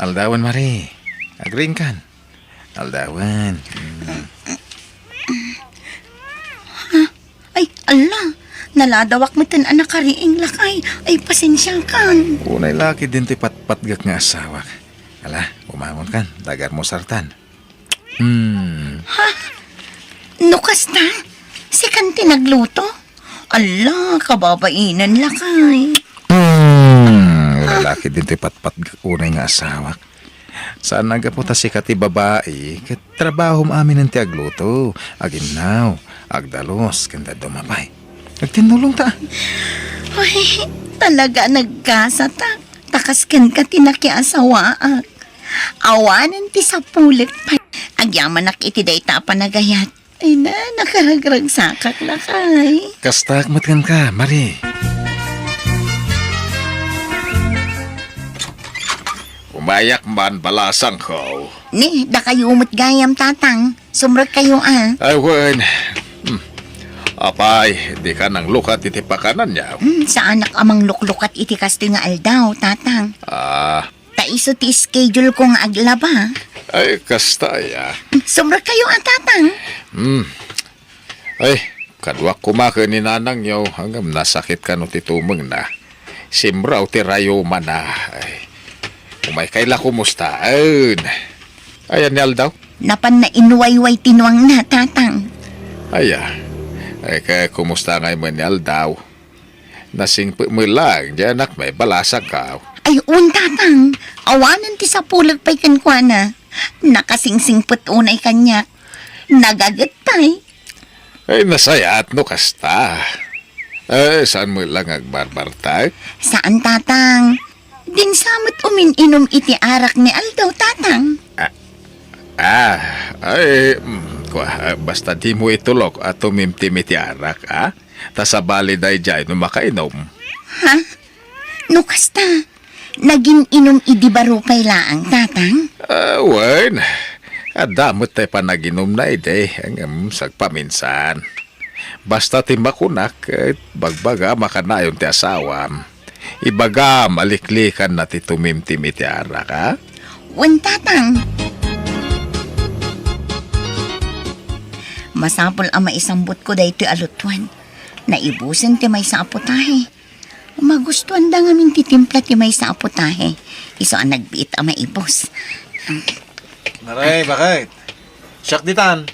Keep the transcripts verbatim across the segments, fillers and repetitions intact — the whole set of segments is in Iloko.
Aldawen, Mari. Agriingkan. Aldawen. Mm. Ay, ala, naladawak metten a nakariing, lakay. Ay, pasensiakan. Unay la ketdin ti patpatgek nga asawak. Ala, bumangonkan, ta agalmusartan. Hmm. Ha? No kasta, sikan ti nagluto? Ala, kababainen, lakay. Hmm, lalaki din ti patpatgek unay nga asawak. Saan a gapu ta sika ti babai, ket trabahom aminen ti agluto, aginnaw, agdalus, ken dadduma pay. Agtinnulong ta. Uy, talaga a nagkasatak. Ta kas kenka ti nakiasawaak. Awanen ti sapulek pay. Agyamanak iti dayta a panagayat. Ay na, nakaragragsakak, lakay. Kastak met kenka, Mari. Umayak man, balasangko. Ni, dakayo met gayam, Tatang. Sumrekkayo, a. Ay, wen. Hmm. Apay, dika nanglukat iti pakananyo? Hmm, saanak a mangluklukat iti kastoy nga aldaw, Tatang. Ah. Ta isu ti schedule ko nga aglaba. Ay, kasta aya. Sumrekkayo a, Tatang. Hmm. Ay, kaduak koma ken ni nanangyo, ngem nasakit kano ti tumengna. Simraw ti rayumana. Ay, umaykay la kumustaen. Ayan ni aldaw? Napanna inwayway ti nuangna, Tatang. Aya. Ay, kaya kumusta ngay met ni aldaw? Nasingpet met laeng diay anakmi, balasangko. Ay, wen, Tatang. Awanen ti sapulek pay kenkuana. Nakasingsingpet unay kaniak. Nagaget pay. Ay, nasayaat no kasta. Eh, saan met la nga agbarbartek? Saan, Tatang. Dinsa met umin-inum iti arak ni aldaw, Tatang. Ah, ah, ay, mm, kua, ah, basta dimo itulok a tumimtim iti arak, a? Ta sabali daydiay no makainum. Ha? No kasta, nagin-inum idi baro pay laeng, Tatang? Ah, wen, adda met ti panaginumna idi, ngem sagpaminsan. Basta ti makunak, ket bagbagam a kanayon ti asawam. Ibagam a liklikanna ti tumimtim iti arak, a? Wen, Tatang. Masapul a maisambutko daytoy a lutoan. Naibusen ti maysa a putahe. Magustuanda ngamin ti timpla ti maysa a putahe. Isu a nagbiit a maibus. Maray, bakit? Siak ditan.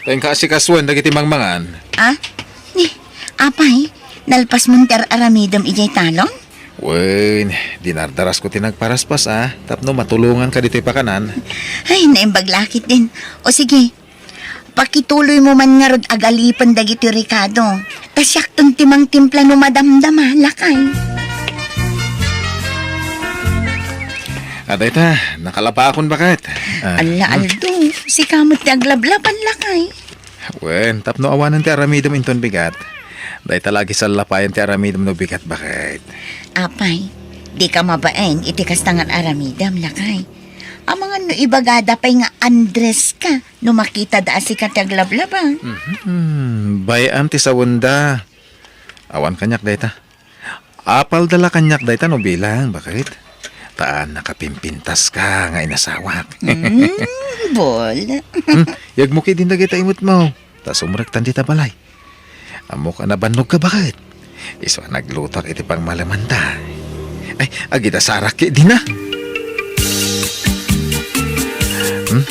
Tengka asikasuen dagiti mangmangan. Ah? Ni, apay, nalpasmon ti ar-aramidem idiay talon? Wen, dinardarasko ti nagparaspas, a, tapno matulonganka ditoy pakanan. Ay, naimbag la ketdin. O sige, pakituloymo man ngarud agalipen dagitoy rekado. Ta siakton ti mangtimpla no madamdama, lakay. A, dayta, nakalabakon, bakit? Ah, Alla, hmm. Aldo, sika met ti aglablaban, lakay. Wen, tapno awanen ti aramidem inton bigat. Dayta la agisallapayan ti aramidem no bigat, bakit? Apay, dika mabain iti kasta nga aramidem, lakay. Amangan no ibagada pay nga Andres ka no makitada a sika ti aglablaba. Mhm. Bay-am ti sawenda. Awan kaniak dayta. Apalda la kaniak dayta no bilang, bakit? Ta nakapimpintaska nga inasawak. Mm, bol. Hmm, yagmo ketdin dagita imutmo. Ta sumrektan dita balay. Ammok a nabannogka, bakit? Isu a naglutoak iti pangmalemanta. Ay, agida sarak ketdin a. Hmm?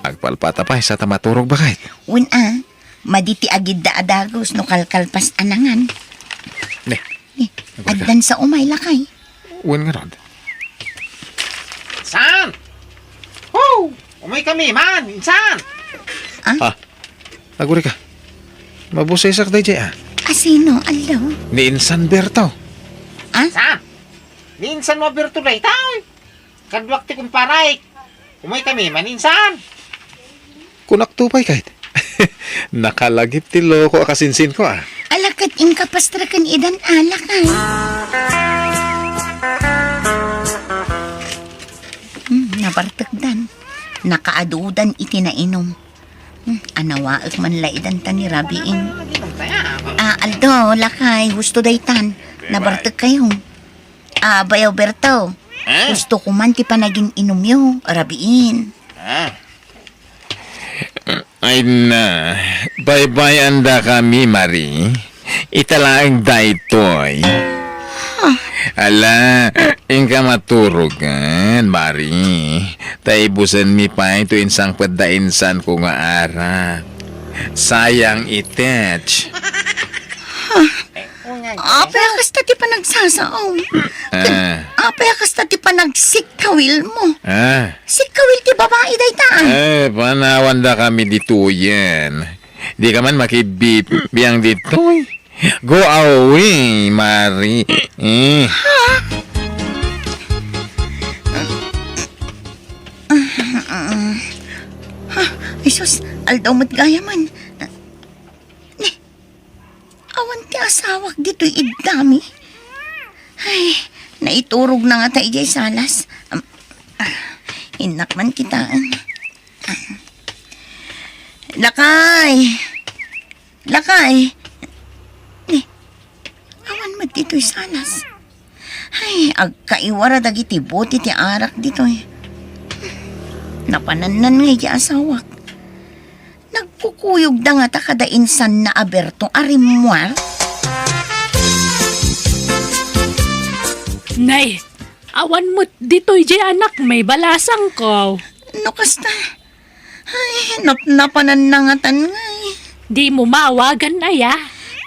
Agpalpata pay sa ta maturog, bakit? Wen a, madi ti agidda a dagus no kalkalpas a nangan. Ne. Ni, agurika. Addan sa umay, lakay. Wen ngarud. Insan! Ho! Umaykami man, insan! Ah? Ah, agurika. Mabusaysak daydiay, a. Asino, allo? Ni Insan Berto. Ah? Insan! Ni Insan mo Berto dayta, oy. Kaduak ti kumparay. Umaykami man, insan. Kunakto pay, kayat. Nakalagip ti loko a kasinsinko, a. Ala ket inka pastreken idan, ala kay. Hmm, nabartekdan. Nakaadudan iti nainum. Hmm, anawaek man la idan ta ni rabiin. Ah, aldo, lakay, husto daytan. Nabartek kayo. Ah, Bayaw Berto. Ah? Gusto ko man ti panagin-inumyo, rabiin. Ah. Ay na, baybay-andakami, Mari. Ita laeng daytoy. Ala, inka maturogan, Mari. Ta ibusenmi pay to insangpet da insanko nga arak. Sayang itech. Apay a kasta ti panagsasaom? Ah. Apay a kasta ti panagsikkawil mo? Ah. Sikkawil ti babai dayta, ah. Eh, panawandakami ditoyen. Dika man makibbibiang ditoy. Go away, Mari. Eh. Ay, sus, aldaw met gayam. Ni, awan ti asawak ditoy iddami. Ay, naiturog na ngata idiay salas. Am, ah, innak man kitaen. Ah. Lakay! Lakay! Ni, awan met ditoy salas. Ay, agkaiwara dagiti bote ti arak ditoy. Napanannan nga iti asawak. Nagkukuyogda ngata kada insanna a Berto a rimmuar? Nay, awan met ditoy diay anakmi, balasangko. No kasta, ay, napnapanan na ngatan ngay. Dimo maawagan aya?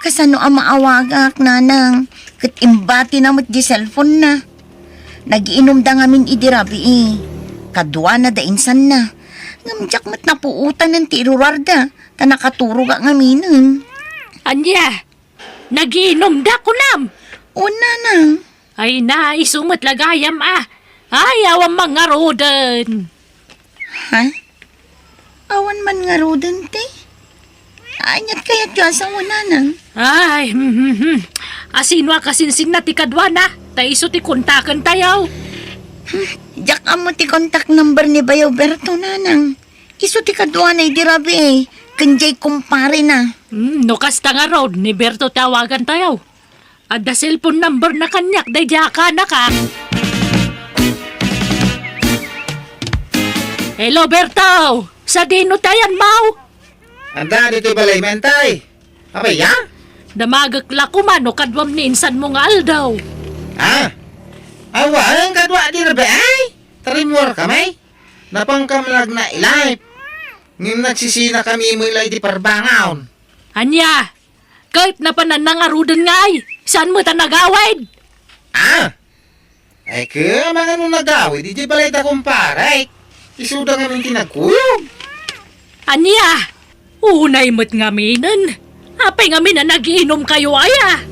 Kasano a maawagak, nanang? Ket imbatina met di cellphone na. Nagiinumda ngamin idi rabii. Kaduana da insanna. Ngem diak met napuotanen ti iruruarda, ta nakaturogak ngaminen. Ania? Nagiinumda, kunam? Wen, nanang. Ay na, isu met la gayam, ah. Ay, awan man ngaruden. Ha? Awan man ngaruden, te? Aniat kayatyo a sao, nanang? Ay, hmm, hmm, hmm. Asino a kasinsinna ti kaduana? Ta isu ti kontakentayo. Hmm, diak ammo ti contact number ni Bayaw Berto, nanang. Isu ti kaduana idi rabii, ken diay kumparena. Hmm, no kasta ngarud, ni Berto ti awagantayo. Adda cellphone number na kaniak daydiay a kanak, ah. Hello, Berto! Sadino ti ayanmo? Adda ditoy balaymi, tay. Apay, ya? Damagek la koma no kaduam ni insanmo nga aldaw. Ah? Awan, kadua idi rabii? Ta rimmuarkami? Napankami nga agna-life. Ngem nagsisinakami met la iti parbangon. Ania? Ket napanan na ngaruden ngay? Saan met a nagawid? Ah? Ay, ket amangan no nagawid idiay balay da kumparek. Isuda ngamin ti nagkuyog. Ania? Unay met ngaminen. Apay ngamin a nagiinumkayo aya?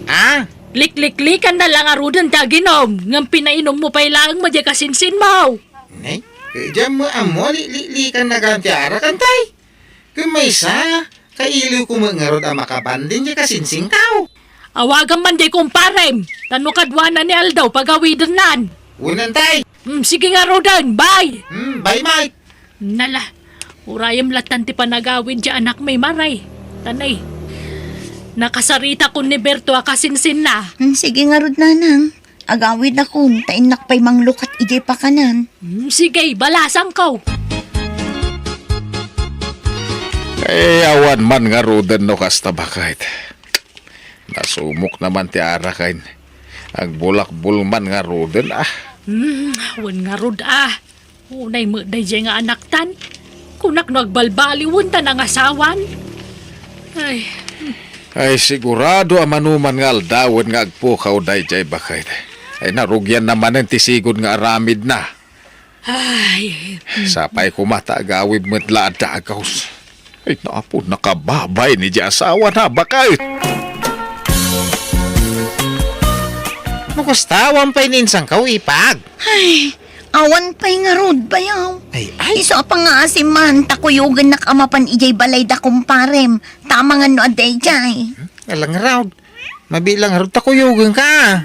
Ah? Likliklikanna la ngaruden ti aginum, ngem pinainummo pay laeng met diay kasinsinmo. Nay, diak met ammo, likliklikanna gayam ti arak, tay. Ken maysa, kailiwko met ngarud a makabanding diay kasinsinko. Awagam man diay kumparem, ta no kaduana ni aldaw pagawidennan. Wen, tay. Hmm, sige ngaruden, bye. Hmm, bye, Mike. Nala, urayem lattan ti panagawid diay anakmi, Mari. Tanay. Nakasaritakon ni Berto a kasinsinna. Hmm, sige ngarud, nanang. Agawidakon, ta innak pay manglukat idiay pakanan. Hmm, sige, balasangko. Eh, awan man ngaruden no kasta, baket. Nasumok na man ti arak. Agbulakbul man ngaruden, ah. Hmm, wen ngarud, ah. Unay met daydiay nga anaktan. Kunak no agbalbaliwen ta nangasawan. Ay. Ay, sigurado a manoman nga aldawen nga agpukaw daydiay, baket. Ay, narugianna manen ti sigud nga aramidna. Ay. Sapay koma ta agawid met la a dagus. Ay, napo, nakababay ni di asawana, baket. No kasta, awan pay ni insanko, Ipag. Ay, awan pay ngarud, bayaw. Ay, ay. Isu a pangngaasim man, ta kuyogennak a mapan idiay balay da kumparem. Tama nga no adda idiay. Hmm? Alang ngarud. Mabiit la ngarud ta kuyogenka.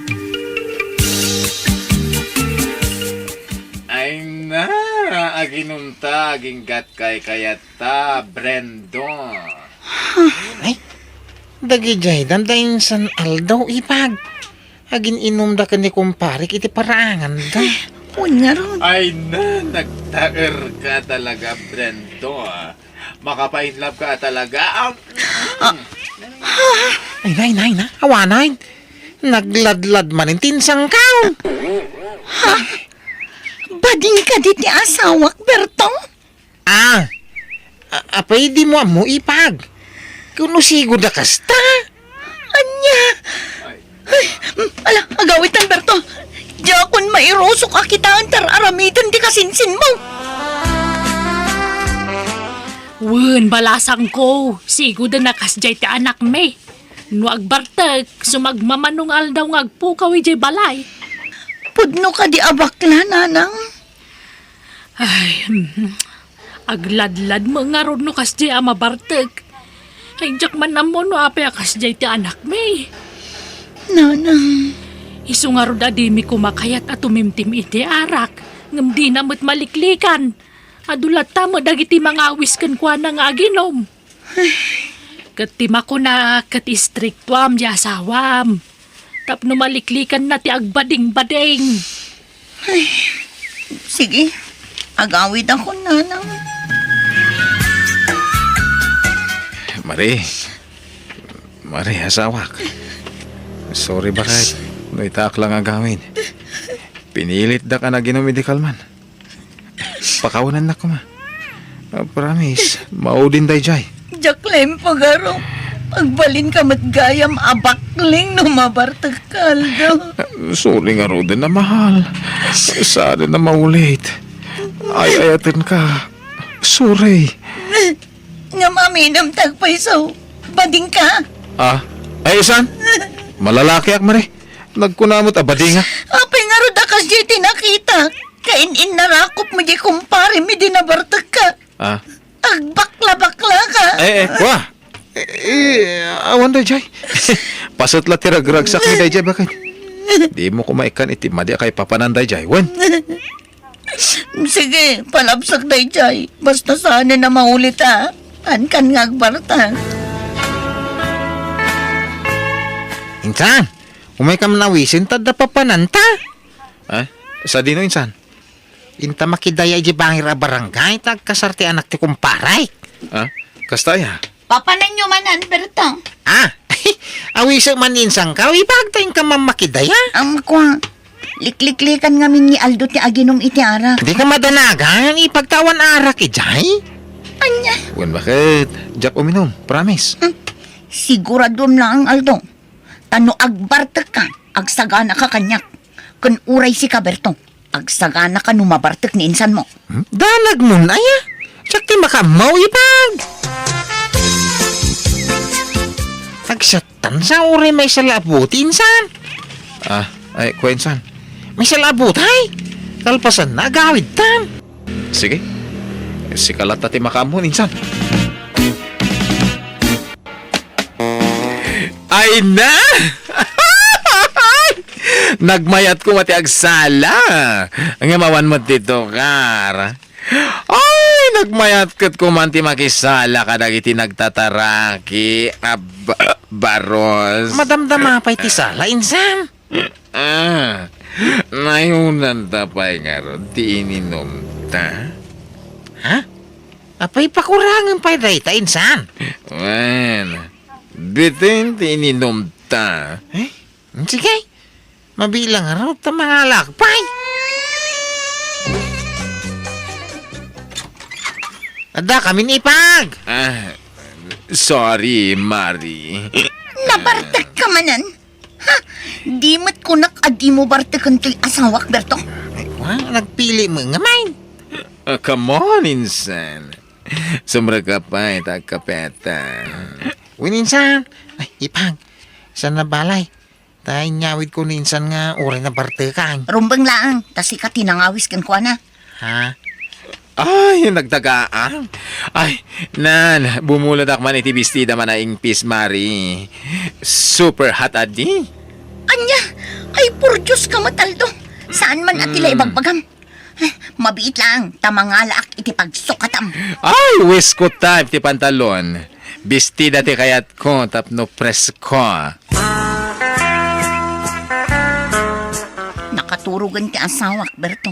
Ay na, aginumta, aginggat kaykayat ta, Brendo. Ay, dagidiay, danda insan aldaw, Ipag. Agin-inumda ken ni kumparek iti paraanganda. Ay, wen ngarud. Ay na, nagtaerka talaga, Brento, ah. Makapainlove ka talaga. Ah. Ay na, ay na, ay na. Awanen. Nagladlad manen ti insangkaw. Ha? Bading kadi ti asawak, Berto? Ah, a-, apay dimo ammo, Ipag? Kuno sigud a kasta? Ania? Ay, ala, agawitan, Berto. Diakon mairusok a kitaen ta ar-aramiden ti kasinsinmo. Wen, balasangko, sigud a kasdiay ti anakmi. No agbartek, sumagmamano nga aldaw nga agpukaw idiay balay. Pudno kadi a bakla, nanang? Ay, mhm. Agladlad met ngarud no kasdiay a mabartek. Ay, diak man ammo no apay a kasdiay ti anakmi. Nanang. Isu ngarud a dimi koma kayat a tumimtim iti arak, ngem dina met maliklikan. Adu latta met dagiti mangawis kenkuana nga aginum. Ket ti makuna ket istriktuam ti asawam tapno maliklikanna ti agbadingbading. Ay, sige, agawidakon, nanang. Mari, Mari, asawak. Sorry baket no itaak lang agawid. Pinilitdak a naginum idi kalman. Pakawanannak koma. Ah, promise, maudin daydiay. Diak laeng pagaro. Agbalinka met gayam a bakling no mabartek ka aldaw. Ah, sorry ngaruden a mahal. Saan a maulit. Ay-ayatenka. Sorry. Ngem aminem ti agpayso. Badingka. Ah, ay, saan? Malalakiak, Mari. Nagkuna met a badinga. Apay ngarud a kasdiay ti nakitak? Kain-innarakop met diay kumparem idi nabartekka. Ah. Agbaklabakla ka. Eh, eh, wa. Eh, eh, awan daydiay. Paset la ti ragragsakmi daydiay, baket. Dimo koma ikkan iti madi a kaipapanan daydiay, wen? Sige, palabsak daydiay. Basta saan a maulit, a. Ankan nga agbartek. Insan, umayka man awisen ta adda papananta. Ah? Sadino, insan? Inta makidaya idiay bangir a barangay ta agkasar ti anak ti kumparek. Ah? Kasta aya? Papananyo manen, Berto. Ah, awisem man ni insangkaw, Ipag, ta inka man makidaya. Am, kua, likliklikan ngamin ni Aldo ti aginum iti arak. Dika madanagan, Ipag, ta awan arak idiay. Ania? Wen, baket? Diak uminum, promise. Hmm. Siguraduem laeng, Aldo. Ta no agbartekka, agsaganaka kaniak. Ken uray sika, Berto. Agsaganaka no mabartek ni insanmo. Hmm? Danagmon aya? Diak ti makaammo, Ipag. Agsattan sa uray maysa la a buti, insan. Ah, ay, kua, insan. Maysa la a buti, ay. Kalpasanna, agawidtan. Sige. Sika latta ti makaammo, insan. Ay na! Nagmayat koma ti agsala. Ngem awan met ti tukar. Ay, nagmayat ket koma ti makisala kadagiti nagtataraki a ba-, baros. Madamdama pay ti sala, insan. Ah, nayunanta pay ngarud ti ininumta? Ha? Apay, pakurangen pay dayta, insan? Wen, bitin ti ininumta. Eh? Sige, mabilang ngarud ta mangalak pay. Adda kami ni Ipag. Ah, sorry, Mari. Nabartek ka manen? Ha? Di met kunak a dimo barteken toy asawak, Berto? Ay, wa, nagpili met ngamin. Ah, come on, insan. Sumrek ka pay ta agkapeta. Wen, insan. Ay, Ipag. Saan a balay? Ta inyawidko ni insan nga uray nabartekan. Rumbeng laeng, ta sika ti nangawis kenkuana. Ha? Ay, nagtagaan. Ay, nan, bumuladak man iti bestida man a ingpis, Mari. Super hot a di. Ania? Ay, por Dios ka met, Aldo. Saan man a ti la ibagbagam? Eh, mabiit laeng, ta mangalaak iti pagsukatam. Ay, waistcoat type ti pantalon. Bestida ti kayatko tapno presko. turogen ti asawak, Berto.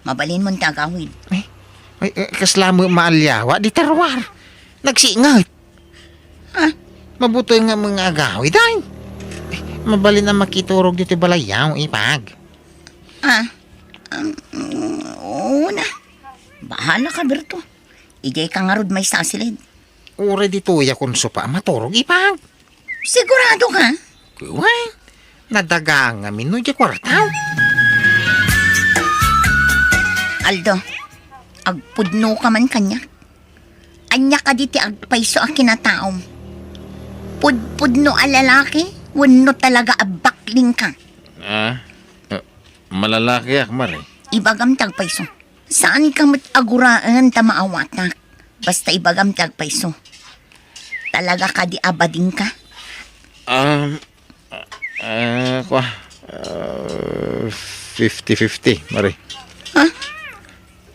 Mabalinmon ti agawid. Ay, ay, eh, kasla met maaliawa dita ruar. Nagsinget. Ah? Mabuteng nga mga agawid, ay. Eh, mabalin a makiturog ditoy balayyo, Ipag. Ah, um, oo na. Bahala ka, Berto. Idiay ka ngarud maisasilid. Uray ditoy a konsupa a maturog, Ipag. Sigurado ka? Wen, nadagaan ngamin no diay kuartaw. Aldo, agpudno ka man kaniak. Ania kadi ti agpayso a kinataom? Pudpudno a lalaki wenno talaga a bakling ka? Ah, eh, malalakiak, Mare. Ibagam ti agpayso. Saan ka met a guraen ta maawatak. Basta ibagam ti agpayso. Talaga kadi a bading ka? Um, ah, kua, ah, fifty fifty, Mare. Ha?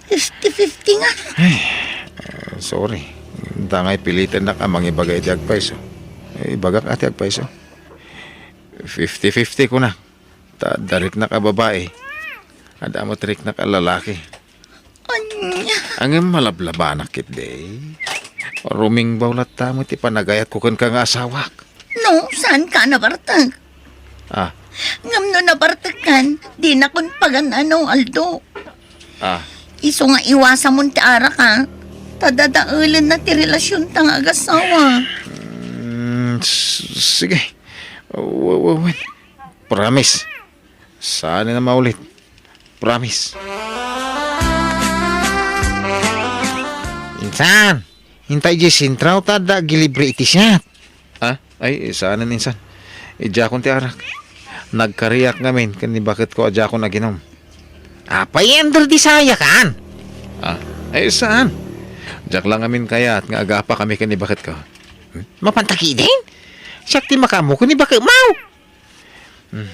Fifty fifty nga? Ay, ah, sorry. Dangay pilitennak a mangibaga iti agpayso. Eh, ibagak a ti agpayso. Fifty fifty kuna. Ta adda riknak a babai. Adda met riknak a lalaki. Ania? Ngem malablabanak ketdi. Rumingbaw latta met ti panagayatko kenka nga asawak. No, saan ka nabartek? Ah. Ngem no nabartek kan, dinakon pagan-ano, Aldo. Ah. Isu nga iwasamon ti arak, ha? Ta dadaelenna ti relasionta nga agasawa. Mm, s-, sige. W-, w-, wait. Promise. Saan na maulit? Promise. Insan, inta idiay sentro ta adda agilibre iti siat. Ah? Ay, saan, insan. Idiakon ti arak. Nagkariak ngamin ken ni baketko a diakon aginom. Apay, Andrew, di sayakan? Ah, ay, saan? Diak lang ngamin kayat nga agapa kami ken ni baketko. Hmm? Mapanta ketdin? Siak ti makaammo ken ni baketmo. Hmm.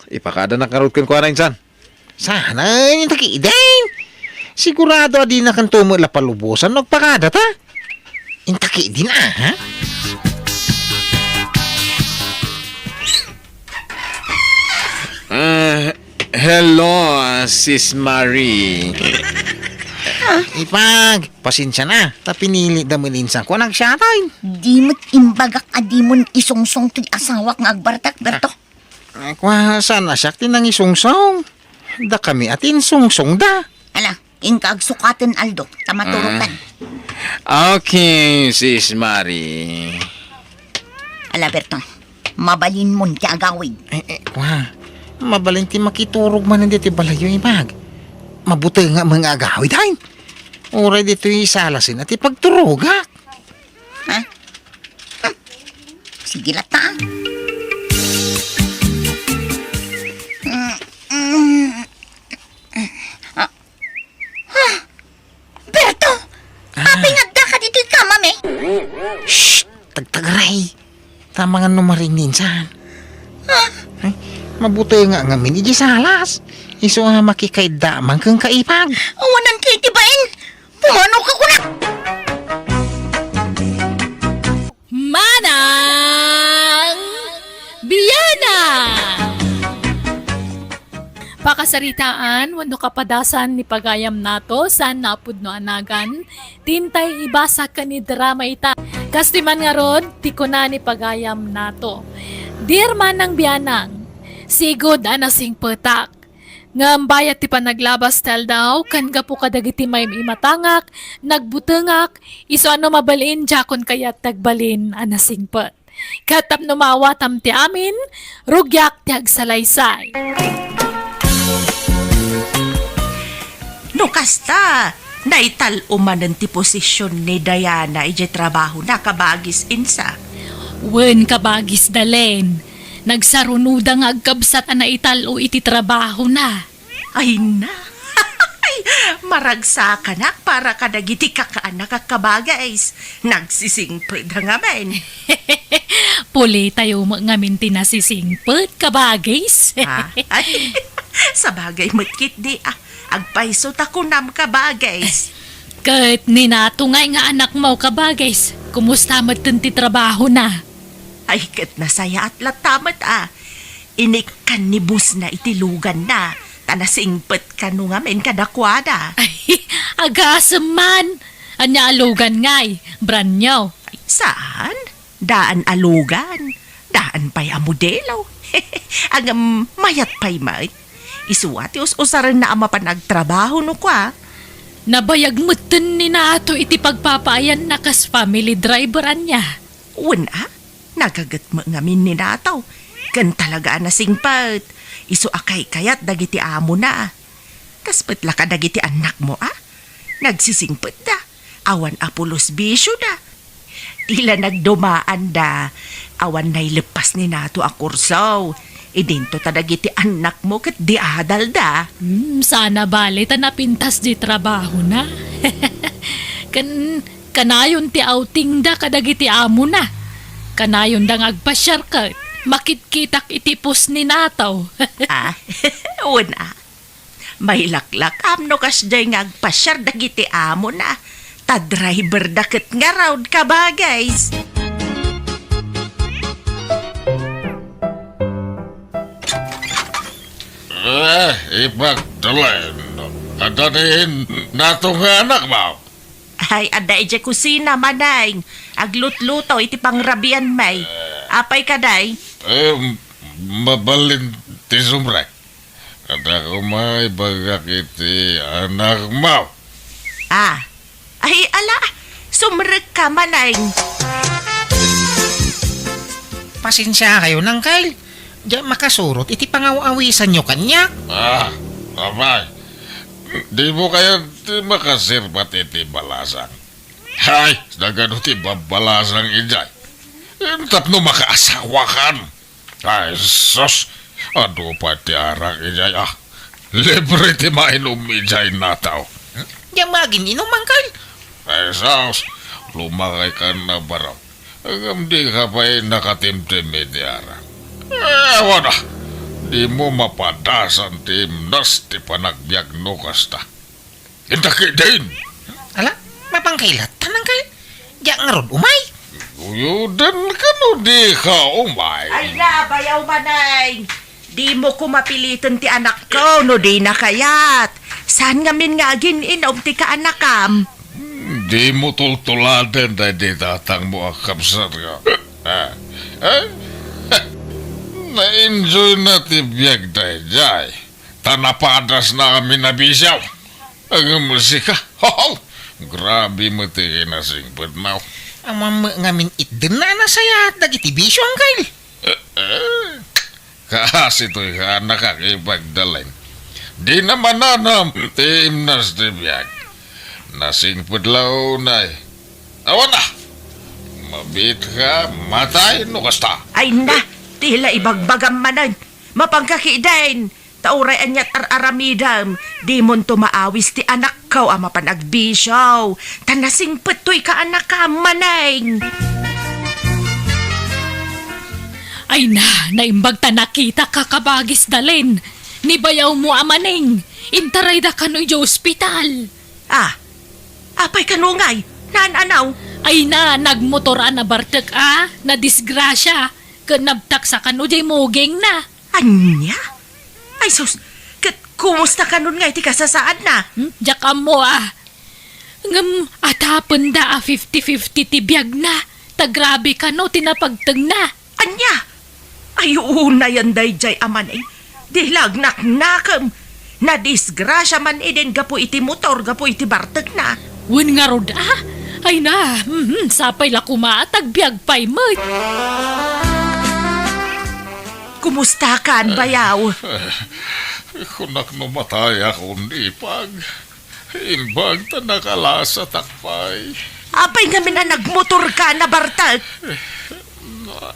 Ipakadanak ngarud kenkuana, insan. Saan, inta ketdin? Sigurado a dinakanto met la palubosan no agpakadata. Inta ketdin, a, ha? Ah, hello, ah, Sis Marie. Ipag, pasensia na. Ta pinilitda met ni insanko a nagsiatay. Di met imbagak a dimon isungsong toy asawak nga agbartek, Berto. Ah, kua, saan a siak ti nangisungsong? Dakami a ti insungsongda. Ala, inka agsukaten, Aldo, ta maturokan. Ah. Okay, Sis Marie. Ala, Berto, mabalinmon ti agawid. Eh, eh, kua, mabalin ti makiturog manen ditoy balayyo, Ipag. Mabuteng nga mga agawid, ay. Uray ditoy salasen a ti pagturogak. Ha? Hmm. Sige latta, a. Mm, mm. Ah. Ah. Berto! Ah. Apay nga addaka ditoy kamam, e? Shh! Tagtagaray! Tama nga no marinninsan. Ah. Ay, mabuteng nga ngamin idiay salas. Isu a makikaidda man kenka, Ipag. Awanan ka iti bain. Pumano ka kuna? Manang Biana! Pakasaritaan wenno kapadasan ni pagayam nato saan a pudno a nagan, ti intay ibasa ken idrama ita. Kas ti man ngarud, ti kuna ni pagayam nato. Dear Manang Bianang, sigud a nasingpetak. Ngem bayat ti panaglabas ti aldaw, ken gapu kadagiti maim-imatangak, nagbutengak, isu a no mabalin, diakon kayat ti agbalin a nasingpet. Ket tapno maawatam ti amin, rugiak ti agsalaysay. No kasta, naital-o manen ti posision ni Diana idiay trabahona, kabagis Insa. Wen, kabagis Dalen, nagsarunoda nga agkabsat a naital-o iti trabahona. Ay na! Ay, maragsakanak para kadagiti kakaanak a kabagis. Nagsisingpet da ngamin. Pulitayo met ngamin ti nasisingpet, kabagis. Ah, ay, sabagay met ketdi, a. Agpayso ta kunam, kabagis. Ket ni Nato ngay nga anakmo, kabagis, kumusta metten ti trabahona? Ay, ket nasayaat latta met, a. Inikkan ni bossna iti luganna, ta a nasingpet kano ngamin kadakuada. Ay, agasem man. Ania a lugan ngay? Brand new? Saan? Daan a lugan. Daan pay a modelo. Ngem mayat pay met. Isu a ti us-usarenna a mapan agtrabaho no kua. Nabayag metten ni Nato iti pagpapaayanna kas family driver ania. Wen a, nagaget met ngamin ni Nato. Ken talaga a nasingpet. Isu a kaykayat dagiti amona. Kas met la kadagiti annakmo a, nagsisingpetda. Awan a pulos bisioda. Ti la nagdumaanda. Awan naileppas ni Nato a kurso. Idinto ta dagiti annakmo ket di adalda. Hmm, sana bale ta napintas di trabahona. Ken kanayon ti outingda kadagiti amona. Kanayonda nga agpasiar ket makitkitak iti post ni Nato. Ah, wen a. Mailaklakam no kasdiay nga agpasiar dagiti amona. Ta driverda ket ngarud, kabagays. Eh, ipagdalen. Adda ni Nato nga anakmo? Ay, adda idiay kusina, Maneng. Aglutluto iti pangrabianmi. Apay kadi? Eh, mabalin ti sumrek. Adda koma ibagak iti anakmo. Ah. Ay, ala, sumrekka, Maneng. Pasensiakayon, Angkel. Diak makasurot iti pangaw-awisanyo kaniak. Ah, apay. Dimo kayat ti makaserbat iti balasang? Ay, nagano ti babbalasang idiay? Tapno makaasawakan. Ay, sus! Adu pay ti arak idiay, ah. Libre ti mainum idiay, Nato. Diak maagin-inum, Angkel. Ay, sus! Lumakaykan a barok. Ngem dika pay nakatimtim iti arak. Eh, awan a. Dimo mapadasan ti imnas ti panagbiag no kasta. Inta ketdin. Ala, mapangkailattan, Angkel. Diak ngarud umay. Guyodenka no dika umay. Ay na, bayaw, Maneng. Dimo koma piliten ti anakko no dina kayat. Saan ngamin nga agin-inum ti kaanakam? Hmm, dimo tultuladen daydi tatangmo a kabsat nga. Ah, eh? Na-enjoyna ti biag daydiay. Ta napadasna amin a bisio. Ngem sika, ho, ho! Grabe met ti kinasingpetmo. Ammom met ngamin itdenna a nasayaat dagiti bisio, Angkel. Eh, eh. Kaasi toy kaanakak ipagdalen. Dina mananam ti imnas ti biag. Nasingpet la unay. Awan a! Mabiitka, matay no kasta. Ay na, ti la ibagbagam manen. Mapangka ketdin. Ta uray aniat ar-aramidem, dimonto maawis ti anakko a mapan agbisio. Ta nasingpet toy kaanakam, Maneng. Ay na, naimbag ta nakitak, kabagis Dalen. Ni bayawmo a Maneng, intarayda kano idiay ospital. Ah, apay kano ngay? Naan-anaw? Ay na, nagmotor a nabartek a, nadisgrasia, ken nabtaksa kano diay mugingna. Ania? Ay sus, ket kumusta kanon nga iti kasasaadna? Hmm? Diak ammo a. Ngem atapenda a fifty fifty ti biagna, ta grabe kano ti napagtengna. Ania? Ay, unayen daydiay a Maneng. Di la agnaknakem. Nadisgrasia man idin gapu iti motor, gapu iti bartekna. Wen ngarud a? Ay na, mhm, sapay la koma a tagbiag pay met. Kumustakan, bayaw? Eh, kunak no matayakon, ipag. Imbag ta nakalasatak pay. Apay ngamin a nagmotorka, nabartek? Eh,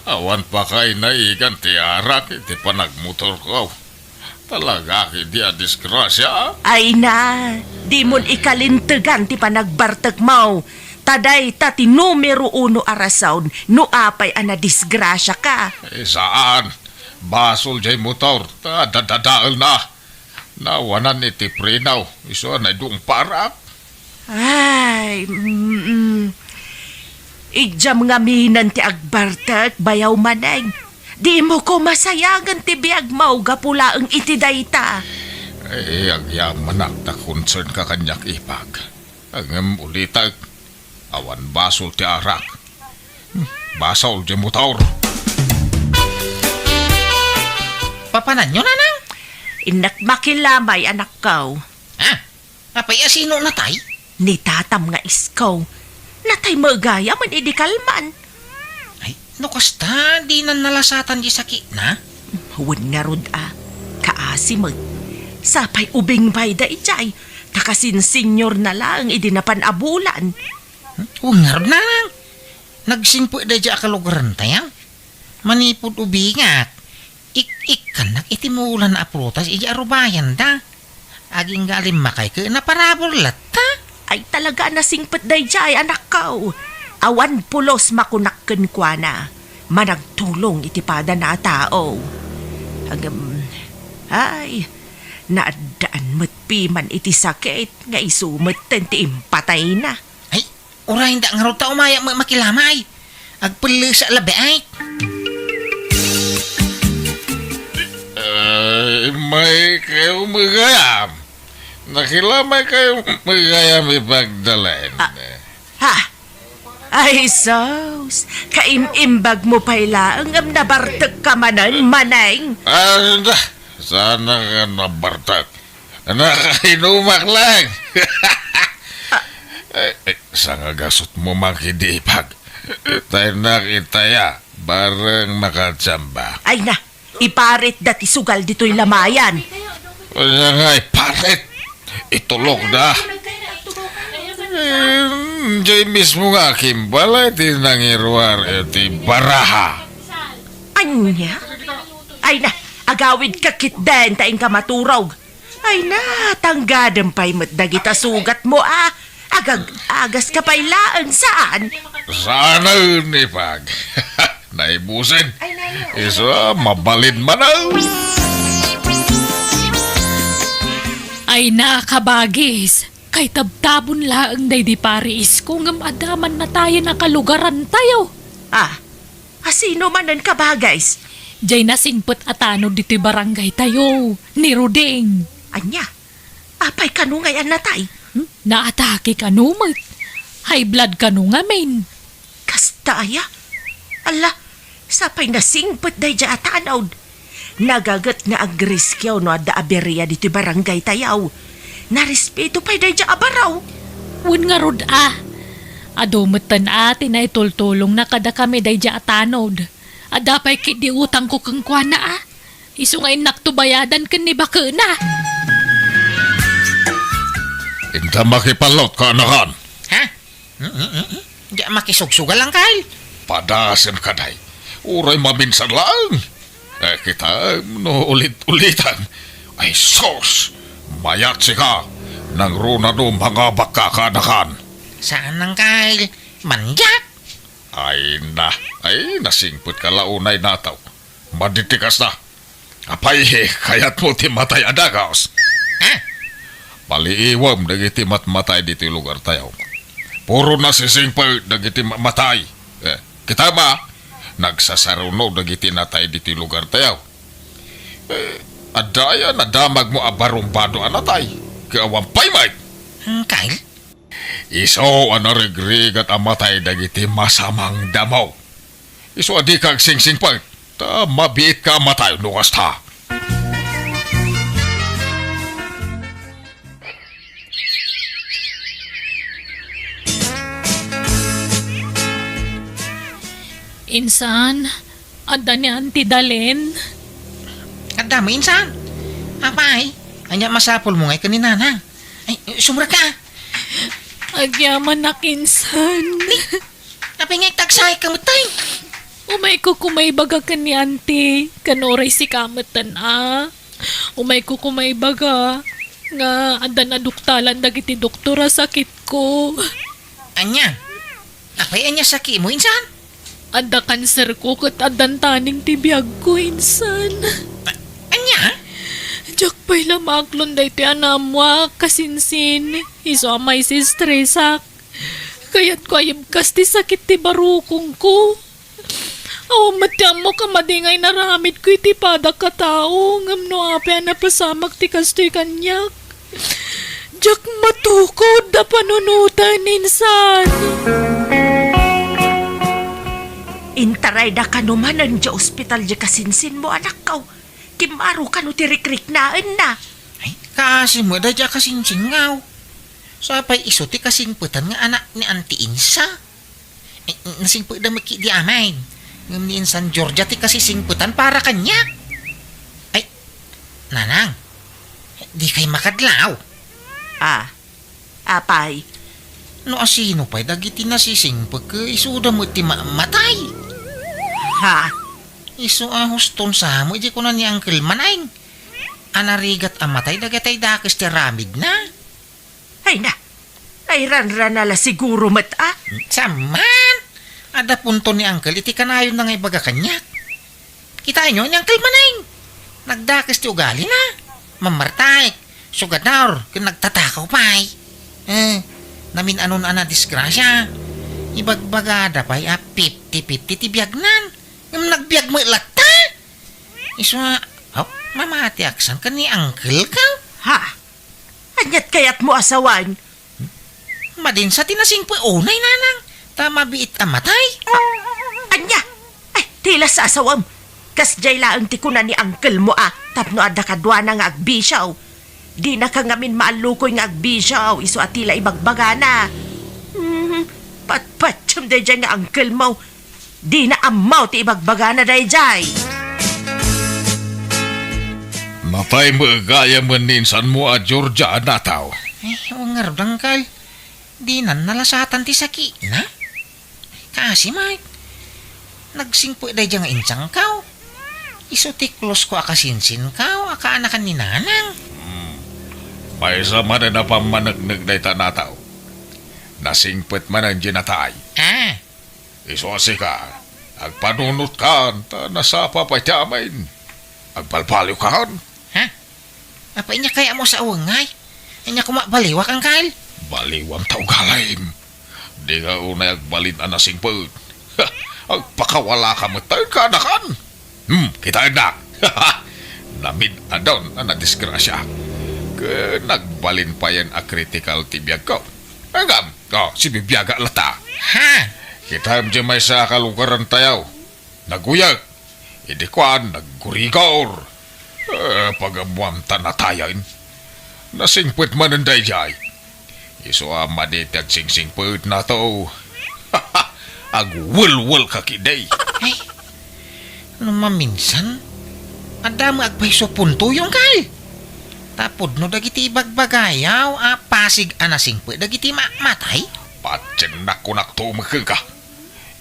awan pay naigan ti arak iti panagmotorko. Talaga ketdi a disgrasia? Ay na, dimon ikalintegan ti panagbartekmo. Ta dayta ti numero uno a rason no apay a nadisgrasiaka. Eh, saan. Basol diay motor, ta dadadaelna. Nawanan iti preno, isu a naidungparak. Ay, mm, mm. Idiam ngaminen ti agbartek, bayaw Maneng. Dimo koma sayangen ti biagmo gapu laeng iti dayta. Eh, agyamanak ta concern ka kaniak, Ipag. Ngem ulitek, awan basol ti arak. Hmm, basol diay motor. Papananyo, Nanang? Innak makilamay, anakko. Ha? Apay a sino natay? Ni tatam nga isko. Natay met gayam idi kalman. Ay, no kasta, dinan nalasatan ti sakitna? Wen ngarud a, kaasi met. Sapay ubing pay daydiay, ta kasin senior na laeng idi napan a bulan. Hmm? Wen ngarud, Nanang. Nagsingpet daydiay a kalugaran tayo. Manipud ubingak, ik-ikkannak iti mulan a prutas idiay arubayanda. Agingga a limmakay ket naparabur latta. Ay, talaga a nasingpet daydiay, anakko. Awan pulos makunak kenkuana. Managtulong iti padana a tao. Agem, ay, naaddaan met piman iti sakit nga isu metten ti impatayna. Ay, Uray, anda ngarud ta umayak met makilamay. Agpellesa labi ay. Ay, may kayo met gayam. Nakilamay kayo met gayam, Ipag Dalen. Ah, ha? Ay, sus. Kaim-imbag mo pay laeng ngem nabartek ka manen, Maneng. Ah, da. Sana nga nabartek. Nakainumak lang. Eh, eh, sangagasot mo man kidi, Ipag. Tayo nakitaya, bareng makachamba. Ay na, iparit da ti sugal ditoy lamayan. Kaya nga iparit. Itulog da. Eh, diay mismo nga kimbalay ti nangiruar iti baraha. Anya? Ay na, agawid ka ketdin ta inka maturog. Ay na, tanggadem pay met dagita sugat mo a. Agag-agas ka pay laeng, saan? Saan, Ipag? Naibusen. Isu a, mabalin man a. Ay na, kabagis. Kay tabtabon laeng daydi pari isko ngem adda man natayen a kalugaran tayo. Ah, Asino manen, kabagis? Diay nasingpet a tanod ditoy barangay tayo, ni Ruding. Anya? Apay kano ngay a natay? Hmm? Naatake kano met. High blood kano ngamin. Kasta aya? Ala, sapay nasingpet daydiay a tanod. Nagaget nga agriskiaw no adda aberia ditoy barangay tayo. Narespeto pay daydiay a baro. Wen ngarud a. Adu metten a ti naitultulongna kadakami daydiay a tanod. Adda pay ketdi utangko kenkuana a. Isu nga innakto bayadan ken ni bakena. Inta makipallot, kaanakan. Ha? Mm, mm, mm, mm. Diak makisugsugal, Angkel. Padasem, kaday. Uray maminsan laeng. Eh, kitaem no ulit-ulitem. Ay, sus! Mayat sika. Nangruna no mangabakka, kaanakan. Saan, Angkel? Mandiak? Ay na. Ay, nasingpet ka la unay, nataw. Madi ti kasta. Apay, kayatmo ti matay a dagus? Ha? Paliiwem dagiti matmatay ditoy lugar tayo. Puro nasisingpet dagiti ma-, matay. Eh, kita ma, nagsasaruno dagiti natay ditoy lugar tayo. Eh, adda aya nadamagmo a barumbado a natay? Ket awan pay met. Hmm, Kyle? Isu a narigrigat a matay dagiti masamang damo. Isu a dika agsingsingpet, ta mabiitka a matay no kasta. Insan, adda ni Auntie Dalen. Adda met, insan. Apay, ania masapulmo ngay ken ni Nana? Ay, sumrek ka. Agyamanak, insan. Ni, apay nga agtagsayka met, tay? Umayko koma ibaga ken ni Auntie, ken uray sika metten a. Umayko koma ibaga nga addan aduktalan dagiti doktor a sakitko. Ania? Apay ania sakitmo, insan? Adda kanserko ket addan taning ti biagko, insan. A-, ania? Diak pay la maaklon daytoy a naammoak, kasinsin. Isu a maisistresak. Kayatko a ibkas ti sakit ti barukongko. Awan met ti ammok a madi nga inaramidko iti padak a tao, ngem no apay a napasamak ti kastoy kaniak? Diak matukod a panunoten insan. Intarayda kano manen idiay ospital diay kasinsinmo, anakko. Kimmaro kano ti rikriknaenna. Ay, kaasi met daydiay a kasinsinko. Sapay isu ti kasingpetan nga anak ni Auntie Insa. Ay, nasingpetda met ketdi amin. Ngem ni Insan Georgia ti kasisingpetan para kaniak. Ay, Nanang, dikay makadlaw. Ah, apay? No asino pay dagiti nasisingpet, ket isuda met ti ma-, matay. Ha? Isu a huston sa mo, idi kuna ni Uncle Maneng a narigat a matay dagiti dakes ti aramidna. Ay na, nairanrana la siguro met a. Saan man? Adda punto ni Uncle iti kanayonna nga ibaga kaniak. Kitaenyo ni Uncle Maneng. Nagdakes ti ugalina. Mammartaek, sugador, ken nagtatakaw pay. Eh, namin-anon a nadisgrasia. Ibagbagada pay a fifty fifty ti biagnan. Ngem nagbiag met latta. Isu a, oh, mamatiak san ken ni Uncle ka? Ha? Aniat kayatmo a sawen? Madinsa ti nasingpet unay, Nanang, ta mabiit a matay. A-, ania? Ay, ti la sasawem. Kasdiay laeng ti kuna ni Uncle mo a tapno adda kaduana nga agbisio. Dinaka ngamin maallukoy nga agbisio, isu a ti la ibagbagana. Hmm, patpatiem daydiay nga uncle mo. Dina ammo ti ibagbagana daydiay. Natay met gayam ni insanmo a Georgia, nataw. Ay, o ngarud, Uncle. Dinan nalasatan ti sakitna? Kaasi met. Nagsingpet daydiay nga insangko. Isu ti close ko a kasinsinko a kaanakan ni Nanang. Hmm. Maysa manen a pammaneknek dayta, nataw. Nasingpet manen diay natay. Ah. Isu a sika, agpanunotkan, ta nasapa pay ti amin. Agbalbaliwkan. Ha? Apay, ania kayatmo a sawen ngay? Ania koma baliwak, Uncle? Baliwam ta ugalim. Dika unay agbalin a nasingpet. Ha, agpakawalaka met ta kaanakan. Hmm, kitaennak. Namid-adon a nadisgrasia. Ket nagbalin payen a critical ti biagko. Agam, oh, sibibiagak latta. Ha? Kitaem diay maysa a kalugarantayo. Naguyek. Idi kuan, naggurigor. Eh, pagammuam ta natayen. Nasingpet manen daydiay. Isu a madi ti agsingsingpet, nataw. Agwelwelka ketdi. Ay, no maminsan, adda met agpayso puntoyo, Uncle. Ta pudno dagiti ibagbagayo a pasig a nasingpet dagiti ma-, matay. Patiennak, kunak, tumekka.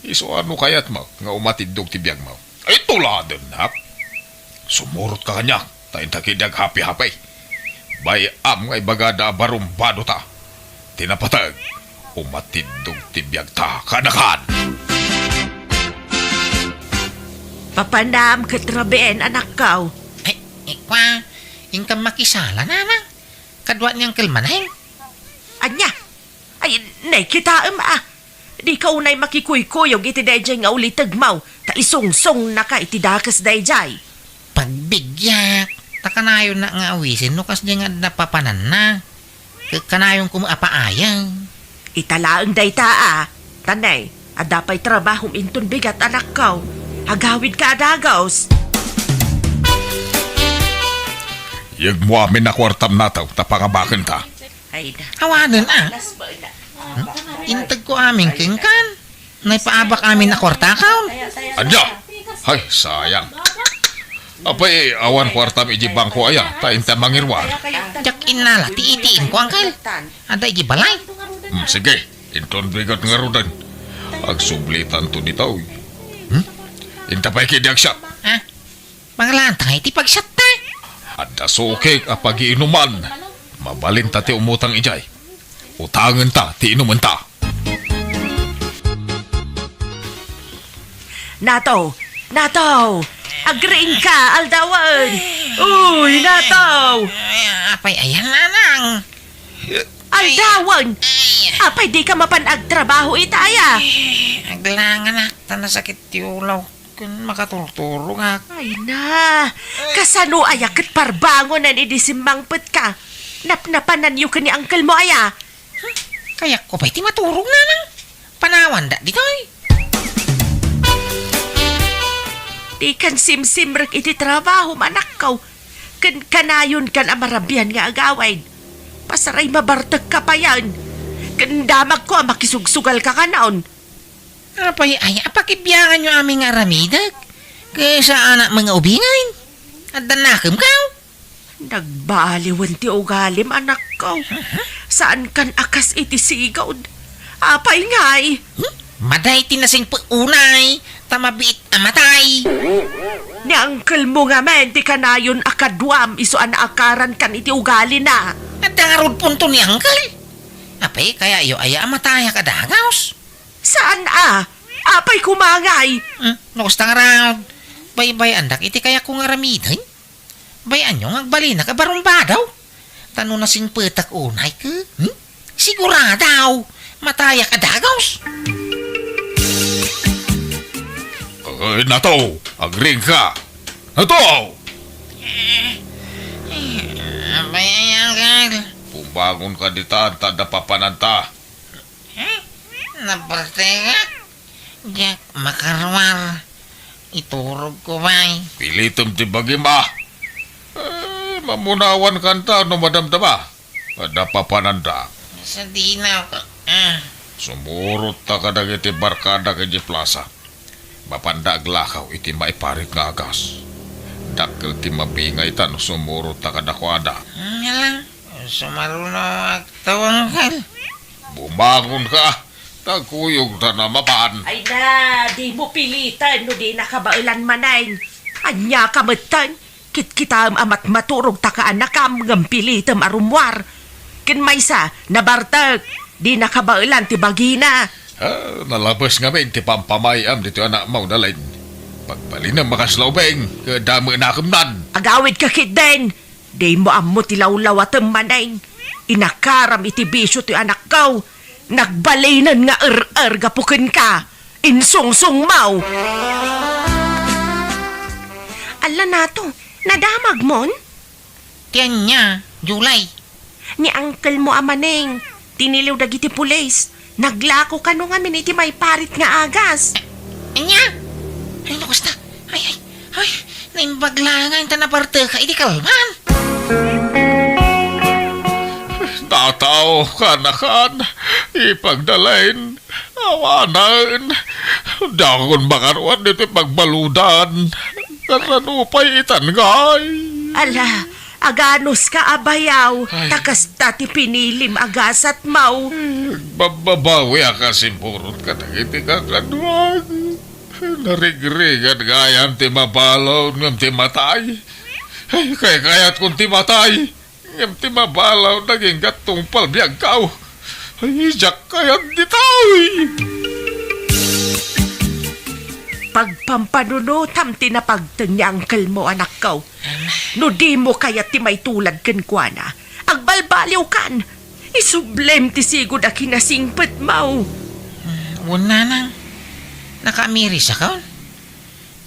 Isu a no kayatmo nga umatiddog ti biagmo. Ay, tuladennak. Sumurotka kaniak, ta inta ketdi aghapi-hapi. Bay-am nga ibagada a barumbadota. Ti napateg, umatiddog ti biagta, kaanakan. Papanam ket rabiin, anakko. Ay, ikwa, inkam makisala, Nanang. Kadua ni Uncle Maneng. Ania? Ay, nay, kitaem a. Dika unay makikuykuyog iti daydiay nga ulitegmo, ta isungsungnaka iti dakes daydiay. Pagbibiag, ta kanayonna nga awisen no kasdiay nga adda papananna. Ket kanayonko met a paayen. Ita laeng dayta a. Ta nay, adda pay trabahom inton bigat, anakko. Agawidka a dagus. Yegmo amin a kuartam, nataw, ta pangabakenta. Ay, na. Awanen, a. Alas ba na? Hmm? Integko amin kenkan. Naipaabak amin a kuartakaw. Ania? Ay, sayang. Apay, awan kuartam iti bangko aya, ta inta mangiruar. Diak innala ti A T M ko, Uncle. Adda iti balay. Hmm, sige, inton bigat ngaruden. Agsublitanto ditoy. Hmm? Inta pay ketdi agsiat. Ah? Mangalaanta ngay ti pagsiatta. Adda sukik a pagiinuman. Mabalinta ti umutang idiay. Utangenta ti inumenta. Nato! Nato! Agriingka, aldawen! Uy, Nato! Ay, apay ayan, Nanang? Aldawen! Ay. Apay dika mapan agtrabaho ita aya? Ay, aglanganak, ta nasakit ti ulaw. Kun makaturturogak. Ay na, kasano aya ket parbangonan idi simmangpetka? Napnapananyo ken ni uncle mo aya? Kayatko pay ti maturog, nanang. Panawanda ditoy. Dikan simsimrek iti trabahom, anakko. Ken kanayonkan a marabian nga agawid. Pasaray mabartekka payen. Ken damagko a makisugsugalka kanon. Apay aya a pakibianganyo amin nga aramidek? Ket saanak nga ubingen? Adda nakemkaw? Nagbaliwen ti ugalim, anakko. Saankan a kas iti sigud. Apay ngay? Hmm? Maday ti nasingpet unay, ta mabiit a matay. Ni uncle mo ngamin ti kanayon a kaduam isu a naakarankan iti ugalina. Adda ngarud punto ni uncle? Apay, kayayo aya a matayak a dagaws? Saan a? Apay koma ngay? Hmm, no kasta ngarud, baybay-andak iti kayatko nga aramiden. Bay-anyo nga agbalinak a barumbado. Ta no nasingpetak unay ket, hmm? Sigurado, matayak a dagaws. Ay, Nato, agriingka. Nato! Apay aya, uncle? Bumangonka ditan, ta adda papananta. Eh? Nabartekak? Diak makaruar. Iturogko pay. Pilitem ti bagim a. Eh, mamunawankanta no madamdama. Adda papananda. Sadino, ah. Sumurotta kadagiti barkadak idiay plasa. Mapanda aglakaw iti maiparit nga agas. Dakkel ti mabingayta no sumurotta kadakuada. Nga lang, sumaruno agtawangkal. Bumangonka, ta kuyogta na mapan. Ay na, dimo piliten no di nakabaelan manen. Ania ka metten? Kitkitaem a matmaturog ta kaanakam ngem pilitem a rummuar. Ken maysa, nabartek, di nakabaelan ti bagina. Ah, nalabes ngamin ti pampamay-am ditoy anakmo, Dalin. Pagbalinem a kasla ubing, ket dame nakemnan. Agawidka ketdin. Dimo ammo ti lawlawatem manen. Inakaram iti bisio ti anakko. Nagbalinen nga er-er gapu kenka. Insungsongmo. Alla, Nato, nadamagmon? Ti ania, Julie? Ni uncle mo a Maneng, tiniliw dagiti pulis. Naglako kano ngamin iti maiparit nga agas. Ania? Ay, no kasta. Ay, ay, ay, naimbag laeng ta nabarteka iti kalman. Tataw, kanakan, ipagdalain, awanen. Diakon makaruar ditoy pagbaludan. Kasano pay itan ngay? Ala, aganuska a bayaw, ay, ta kasta ti pinilim a gasatmo. Agbababawiak a simurot kadagiti kakaduak. Narigrigat gayam ti mabalud ngem ti matay. Ay, kaykayatkon ti matay. Ngem ti mabalud, nagingga tungpal biagko. Ay, diak kayat ditoy. Pagpampanunotam ti napagteng ni uncle mo, anakko. No dimo kayat ti maitulad kenkuana, agbalbaliwkan. Isublem ti sigud a kinasingpetmo. Hmm, wen, nanang. Nakaamirisakon.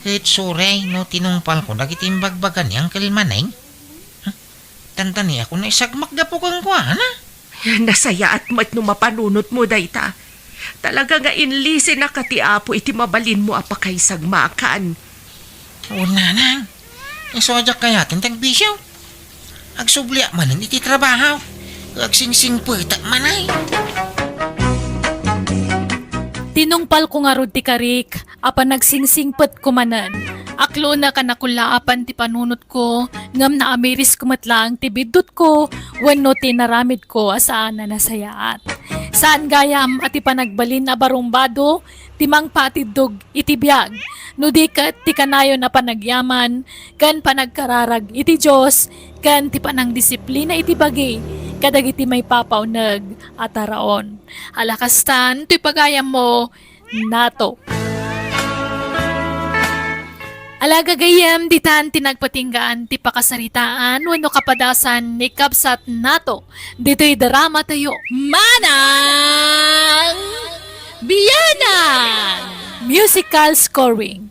Ket suray no tinungpalko dagiti imbagbaga ni Uncle Maneng. Hmm? Tantaniakon a isagmak gapu kenkuana. Nasayaat met no mapanunotmo dayta. Talaga nga inlisinaka ti Apo iti mabalinmo a pakaisagmakan. Wen, nanang. Isu a diak kayaten ti agbisio. Agsubliak manen iti trabaho. Agsingsingpetak manen. Tinungpalko ngarud ti karik a panagsingsingpetko manen. Aklonek a nakullaapan ti panunotko, ngem naamirisko met laeng ti biddutko wenno ti inaramidko a saan a nasayaat. Saan gayam a ti panagbalin a barumbado ti mangpatiddog iti biag, no di ket ti kanayon a panagyaman ken panagkararag iti Dios ken ti panangdisiplina iti bagi kadagiti maipapauneg a taraon. Ala kastan, toy pagayammo, Nato. Ala gagayyem, ditan ti nagpatinggaan ti pakasaritaan wenno kapadasan ni Kabsat Nato ditoy drama tayo, Manang Bianang! Musical scoring,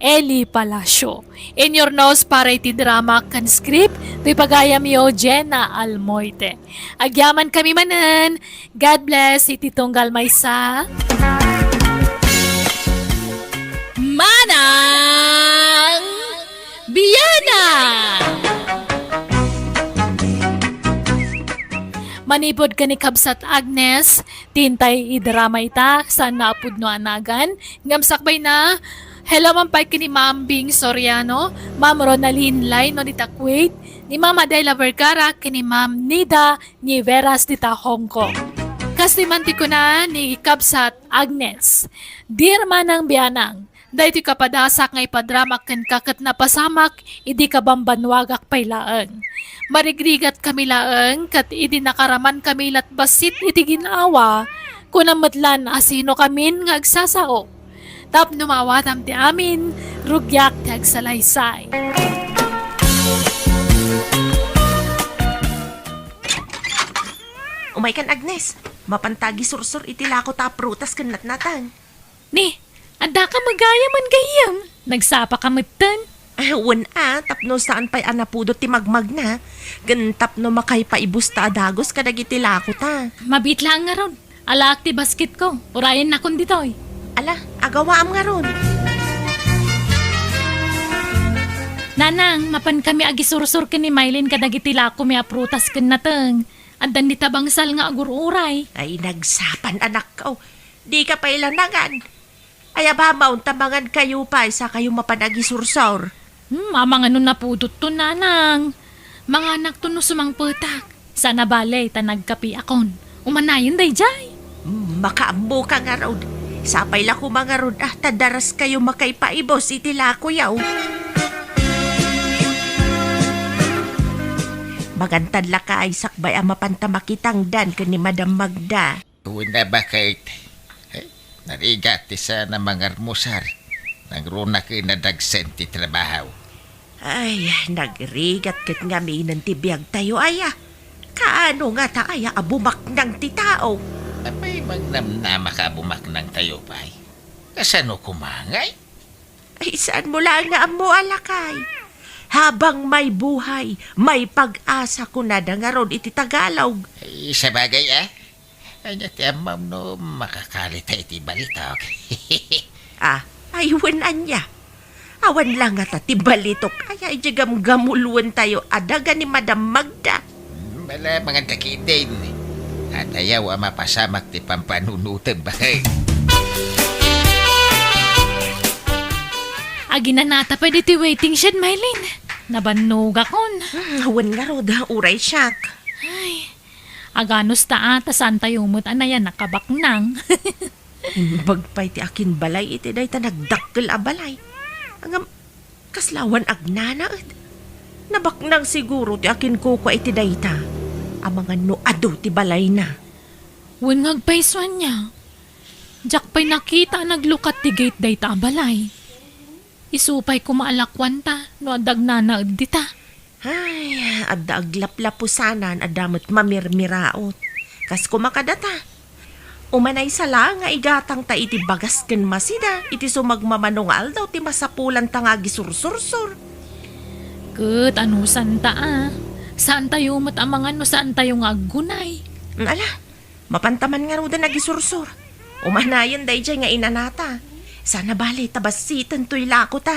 Eli Palacio. Inyurnos para iti drama ken script, ti pagayamyo, Jenna Almoite. Agyamankami manen. God bless iti tunggal maysa. Manang Biana! Manipud ken ni Kabsat Agnes, ti intay idrama ita, saan nga a pudno a nagan, ngem sakbay na, hello man pay ken ni Ma'am Bing Soriano, Ma'am Ronaldine Laino dita Kuwait, ni Ma'am Adela Vergara ken ni Ma'am Nida Niveras dita Hong Kong. Kastoy man ti kuna ni Kabsat Agnes, Dear Manang Bianang, daytoy kapadasak nga ipadramak kenka ket napasamak idi kabambannuagak pay laeng. Marigrigat kami laeng ket idi nakaraman kami lat bassit iti ginawa, kunam met lan a sino kamin nga agsasao. Tapno maawatam ti amin, rugiak ti agsalaysay. Umaykan, Agnes. Mapanta agisursor iti lako ta a prutas ken natnateng. Ni, adda ka met gayam? Nagsapa ka metten? Ah, wen a, tapno saan pay a napudot ti magmagna. Ken tapno makaipaibus ta a dagus kadagiti lako ta. Mabiit laeng ngarud. Alaak ti basketko. Urayennakon ditoy. Ala, agawaam ngarud. Nanang, mapankami agisursor ken ni Mylene kadagiti lakomi a prutas ken nateng. Addan dita bangsal nga agur-uray. Ay, nagsapan, anakko. Dika pay la nangan. Ay, abamaw, ta mangankayo pay, sakayo mapan agisursor. Hmm, amangan no napudotton, nanang. Manganakton no sumangpetak. Saan a bale, ta nagkapiakon. Umanayon daydiay. Hmm, makaammoka ngarud. Sapay la koma ngarud, ah, ta daraskayo makaipaibus iti lakoyo. Mangantan lakay, sakbay a mapanta makitangdan ken ni Madam Magda. Wen a baket. Eh, narigat ti saan a mangarmusar. Nangruna ken nadagsen ti trabaho. Ay, nagrigat ket ngaminen ti biagtayo, aya. Kaano ngata, aya, a bumaknang ti tao? Apay, magnamnama ka a bumaknangtayo pay? Kasano koma ngay? Ay, saanmo laeng nga ammo a lakay? Habang may buhay, may pag-asa, kunada ngarud iti Tagalog. Ay, sabagay, ah. Ania ti ammom no makakali ta iti balitok? Ah, ay, wen ania. Awan la ngata ti balitok. Aya, idiay gamgamulwentayo a daga ni Madam Magda. Bala, manganta ketdin. Adayaw a mapasamak ti pampanunotem, baket. Aginanata pay ditoy waiting shed, Mylene. Nabannogakon. Hmm, wen ngarud, uray siak. Ay, aganos ta a, ta saantayo met a nayanak a baknang. Imbag pay ti akinbalay iti dayta nagdakkel a balay. Ngem, kasla awan agnanaed. Nabaknang siguro ti akinkukua iti dayta. Amangan no adu ti balayna. Wen nga agpayso ania. Diak pay nakita a naglukat ti gate dayta a balay. Isu pay koma a lakuanta no adda agnanaed dita. Ay, adda aglaplapusanan, adda met mamirmiraot. Kas koma kadata. Umanay sa laeng nga igatangta iti bagas ken masida iti sumagmamano nga aldaw ti masapulanta nga agisursursor. Ket anusanta a, saantayo met a mangan no saantayo nga aggunay. Ala, mapanta man ngaruden agisursor. Umanayen daydiay nga inanata. Saan a bale ta bassiten toy lakota.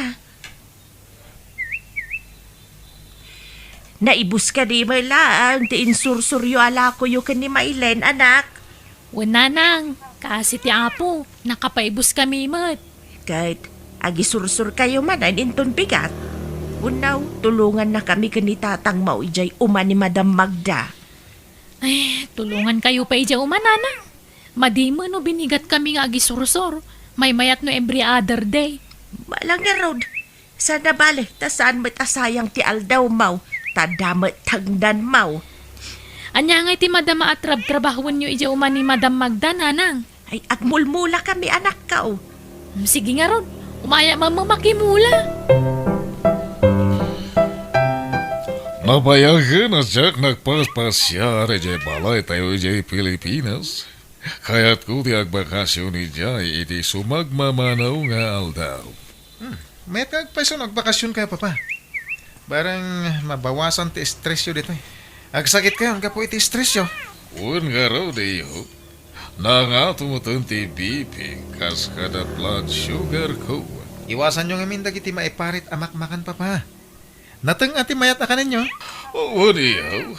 Naibus kadi met laeng ti insursuryo a lakoyo ken ni Mailen, anak? Wen, nanang, kaasi ti Apo, nakapaibus kami met. Ket agisursurkayo manen inton bigat? Wenno, tulongannakami ken ni tatangmo idiay uma ni Madam Magda. Ay, tulongankayo pay idiay uma, nanang. Madi met no binigat kami nga agisursor. Maymayat no every other day. Balang ngarud. Saan a bale, ta saan met a sayang ti aldawmo, ta adda met tangdanmo. Ania ngay ti madama a trabtrabahuenyo idiay uma ni Madam Magda, nanang? Ay, agmulmulakami, anakko. Hmm, sige ngarud, umayak man makimula. Nabayagen a diak nagpaspasiar idiay balaytayo idiay Pilipinas. Kayatko ti agbakasion idiay iti sumagmamano nga aldaw. Hmm. Mayat nga agpayso no agbakasionkayo, Papa. Bareng mabawasan ti estresyo ditoy. Agsakitkayon gapu iti estresyo. Wen ngarud, iho. Nangato metten ti B P kas kada blood sugar ko. Iwasanyo ngamin dagiti maiparit a makmakan, Papa. Nateng a ti mayat a kanenyo. Wen, iho.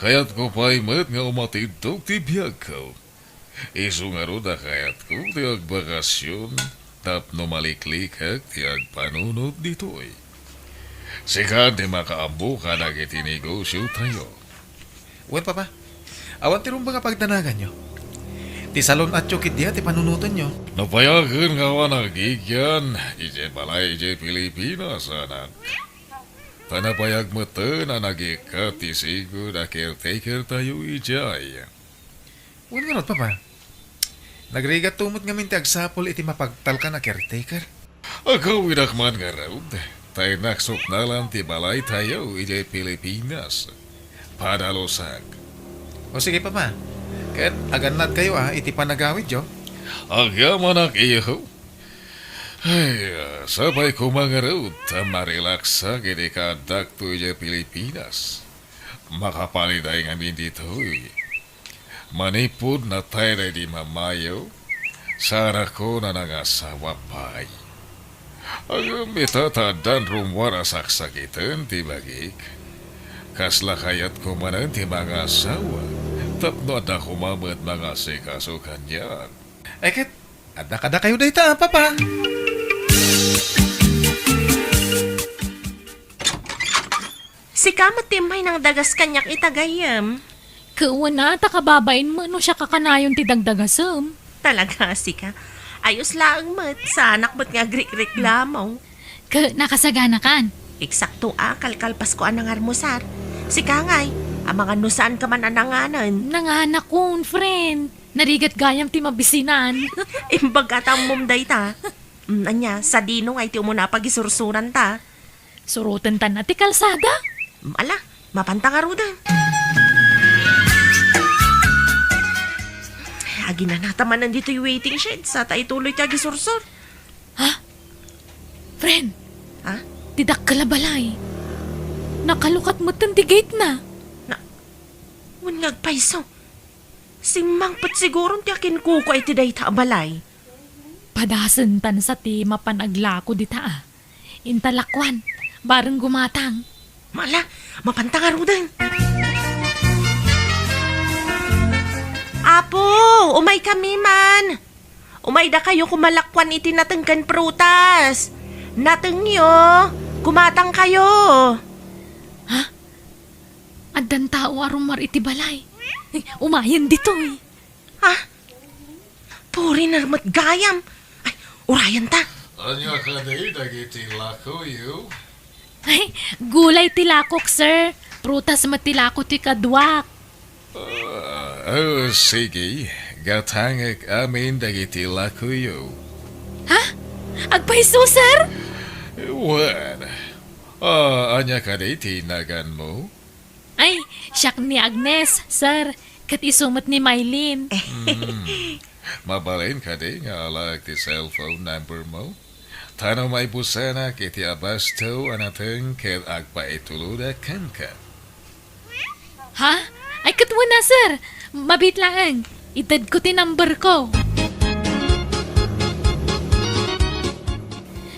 Kayatko pay met nga umatidto ti biagko. Isu ngarud a kayatko ti agbakasion tapno maliklikek ti agpanunot ditoy. Sika ti makaammo kadagiti negosiotayo. Wen, Papa, awan ti rumbeng a pagdanaganyo. Ti salun-atyo ketdi ti panunotenyo. Napayagen nga awan agigian idiay balay idiay Pilipinas, anak. Ta napayag metten a nagikkat ti sigud a caretakertayo idiay. Wen ngarud, Papa. Nagrigatto met ngamin ti agsapul iti mapagtalkan a caretaker. Agawidak man ngarud, ta innak suknalan ti balaytayo idiay Pilipinas. Padalusak. O sige, Papa. Ket agannadkayo a iti panagawidyo. Agyamanak, iho. Ay, sapay koma ngarud ta marilaksak idi kaaddakto idiay Pilipinas. Makapaliday ngamin ditoy. Manipud natay daydi mamayo, saanakon a nangasawa pay. Ngem ita ta addan rummuar a saksakiten ti bagik. Kasla kayatko manen ti mangasawa, tapno adda koma met mangasikaso kaniak. Ay ket, adda kadakayo dayta, Papa. Sika met ti immay nangdagas kaniak ita gayyem. Ket wen a, ta kababain met no siak a kanayon ti dagdagasem. Talaga, sika. Ayos laeng met, saanak met nga agrikreklamo. Ket nakasaganakan. Eksakto a, kalkalpasko a nangarmusar. Sika ngay, amangan no saanka man a nanganen. Nanganakon, friend. Narigat gayam ti mabisinan. Imbag a ta ammom dayta. Mm, ania, sadino ngay ti umuna a pagisursuranta? Surotenta ti kalsada. Ala, mapanta ngaruden. Aginanata manen ditoy waiting shed, sa ta ituloy ti agisursor. Ha? Friend? Ha? Ti dakkel a balay. Nakalukat metten ti gate na. Na, wen nga agpayso. Simmangpet siguron ti akinkukua iti dayta a balay. Padasentan sa ti mapan aglako dita a. Inta lakuan, bareng gumatang. Mala, mapanta ngaruden. Apo, umaykami man. Umaydakayo koma lakuan iti nateng ken prutas. Natengyo, gumatangkayo. Ha? Addan tao a rummuar iti balay. Umayen ditoy. Ha? Foreigner met gayam. Ay, urayenta. Ania kadi dagiti lakoyo? Ay, gulay ti lakok, sir. Prutas met ti lako ti kaduak. Ah, oh, sige. Gatangek amin dagiti lakoyo. Ha? Agpayso, sir? Wen. Ah, ania kadi ti naganmo? Ay, siak ni Agnes, sir. Ket isu met ni Mylene. Hmm. Mabalin kadi nga alaek ti cellphone number mo? Ta no maibusanak iti abasto a nateng ket agpaitulodak kenka. Ha? Ay, ket wen a, sir. Mabiit laeng. Itedko ti number ko.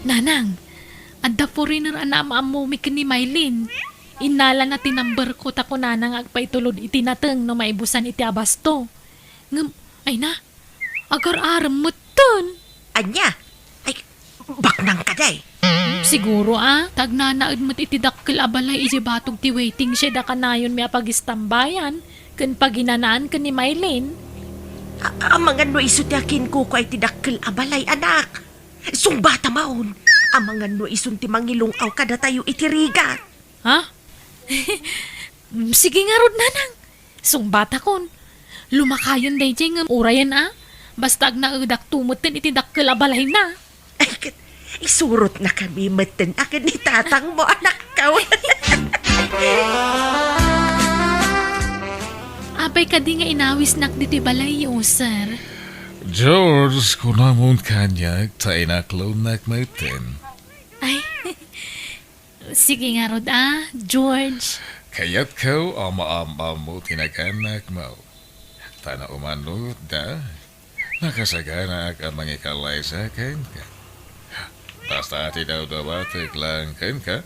Nanang, adda foreigner a naam-ammomi ken ni Mylene. Innalana ti number ko ta kunana nga agpaitulod iti nateng no maibusan iti abasto. Ngem, ay na, agar-arem metten. Ania? Ay, baknang kadi. Hmm, siguro a, ta agnanaed met iti dakkel a balay idiay batog ti waiting shed a kanayonmi a pagistambayan ken paginanaan ken ni Mylene. A-, amangan no isu ti akinkukua iti dakkel a balay, anak. Sungbata maon. Amangan no isun ti mangilung-aw kadatayo iti rigat. Ha? Mm, sige ngarud, nanang. Sungbatakon. Lumakayon daydiay ngem urayen a. Basta agnaedakto metten iti dakkel a balayna. Ay, ket isurotnakami metten a ken ni tatangmo, anakko. Apay kadi nga inawisnak ditoy balayyo, sir? George, kunamon kaniak ta inaklonnak metten. Sige ngarud a, George. Kayatko a maam-ammo ti naganakmo. Ta no umannutda, nakasaganaak a mangikallaysa kenka. Basta ti dawdawatek laeng kenka,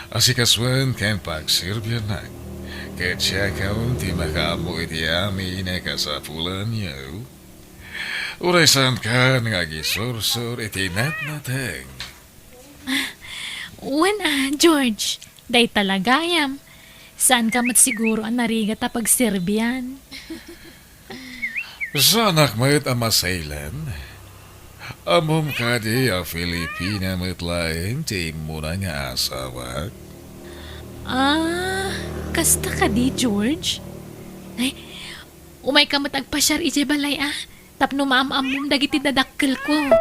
asikasuen ken pagserbiannak. Ket siakon ti makaammo iti amin a kasapulanyo. Uray saankan nga agisursur iti natnateng. Wen a, George, dayta la gayam. Saanka met siguro a narigat a pagserbian. Saanak met a masaylen. Ammom kadi a Filipina met laeng ti immuna nga asawak? Ah, kasta kadi, George? Ay, umayka met agpasiar idiay balay a, tapno maam-ammom dagiti dadakkelko.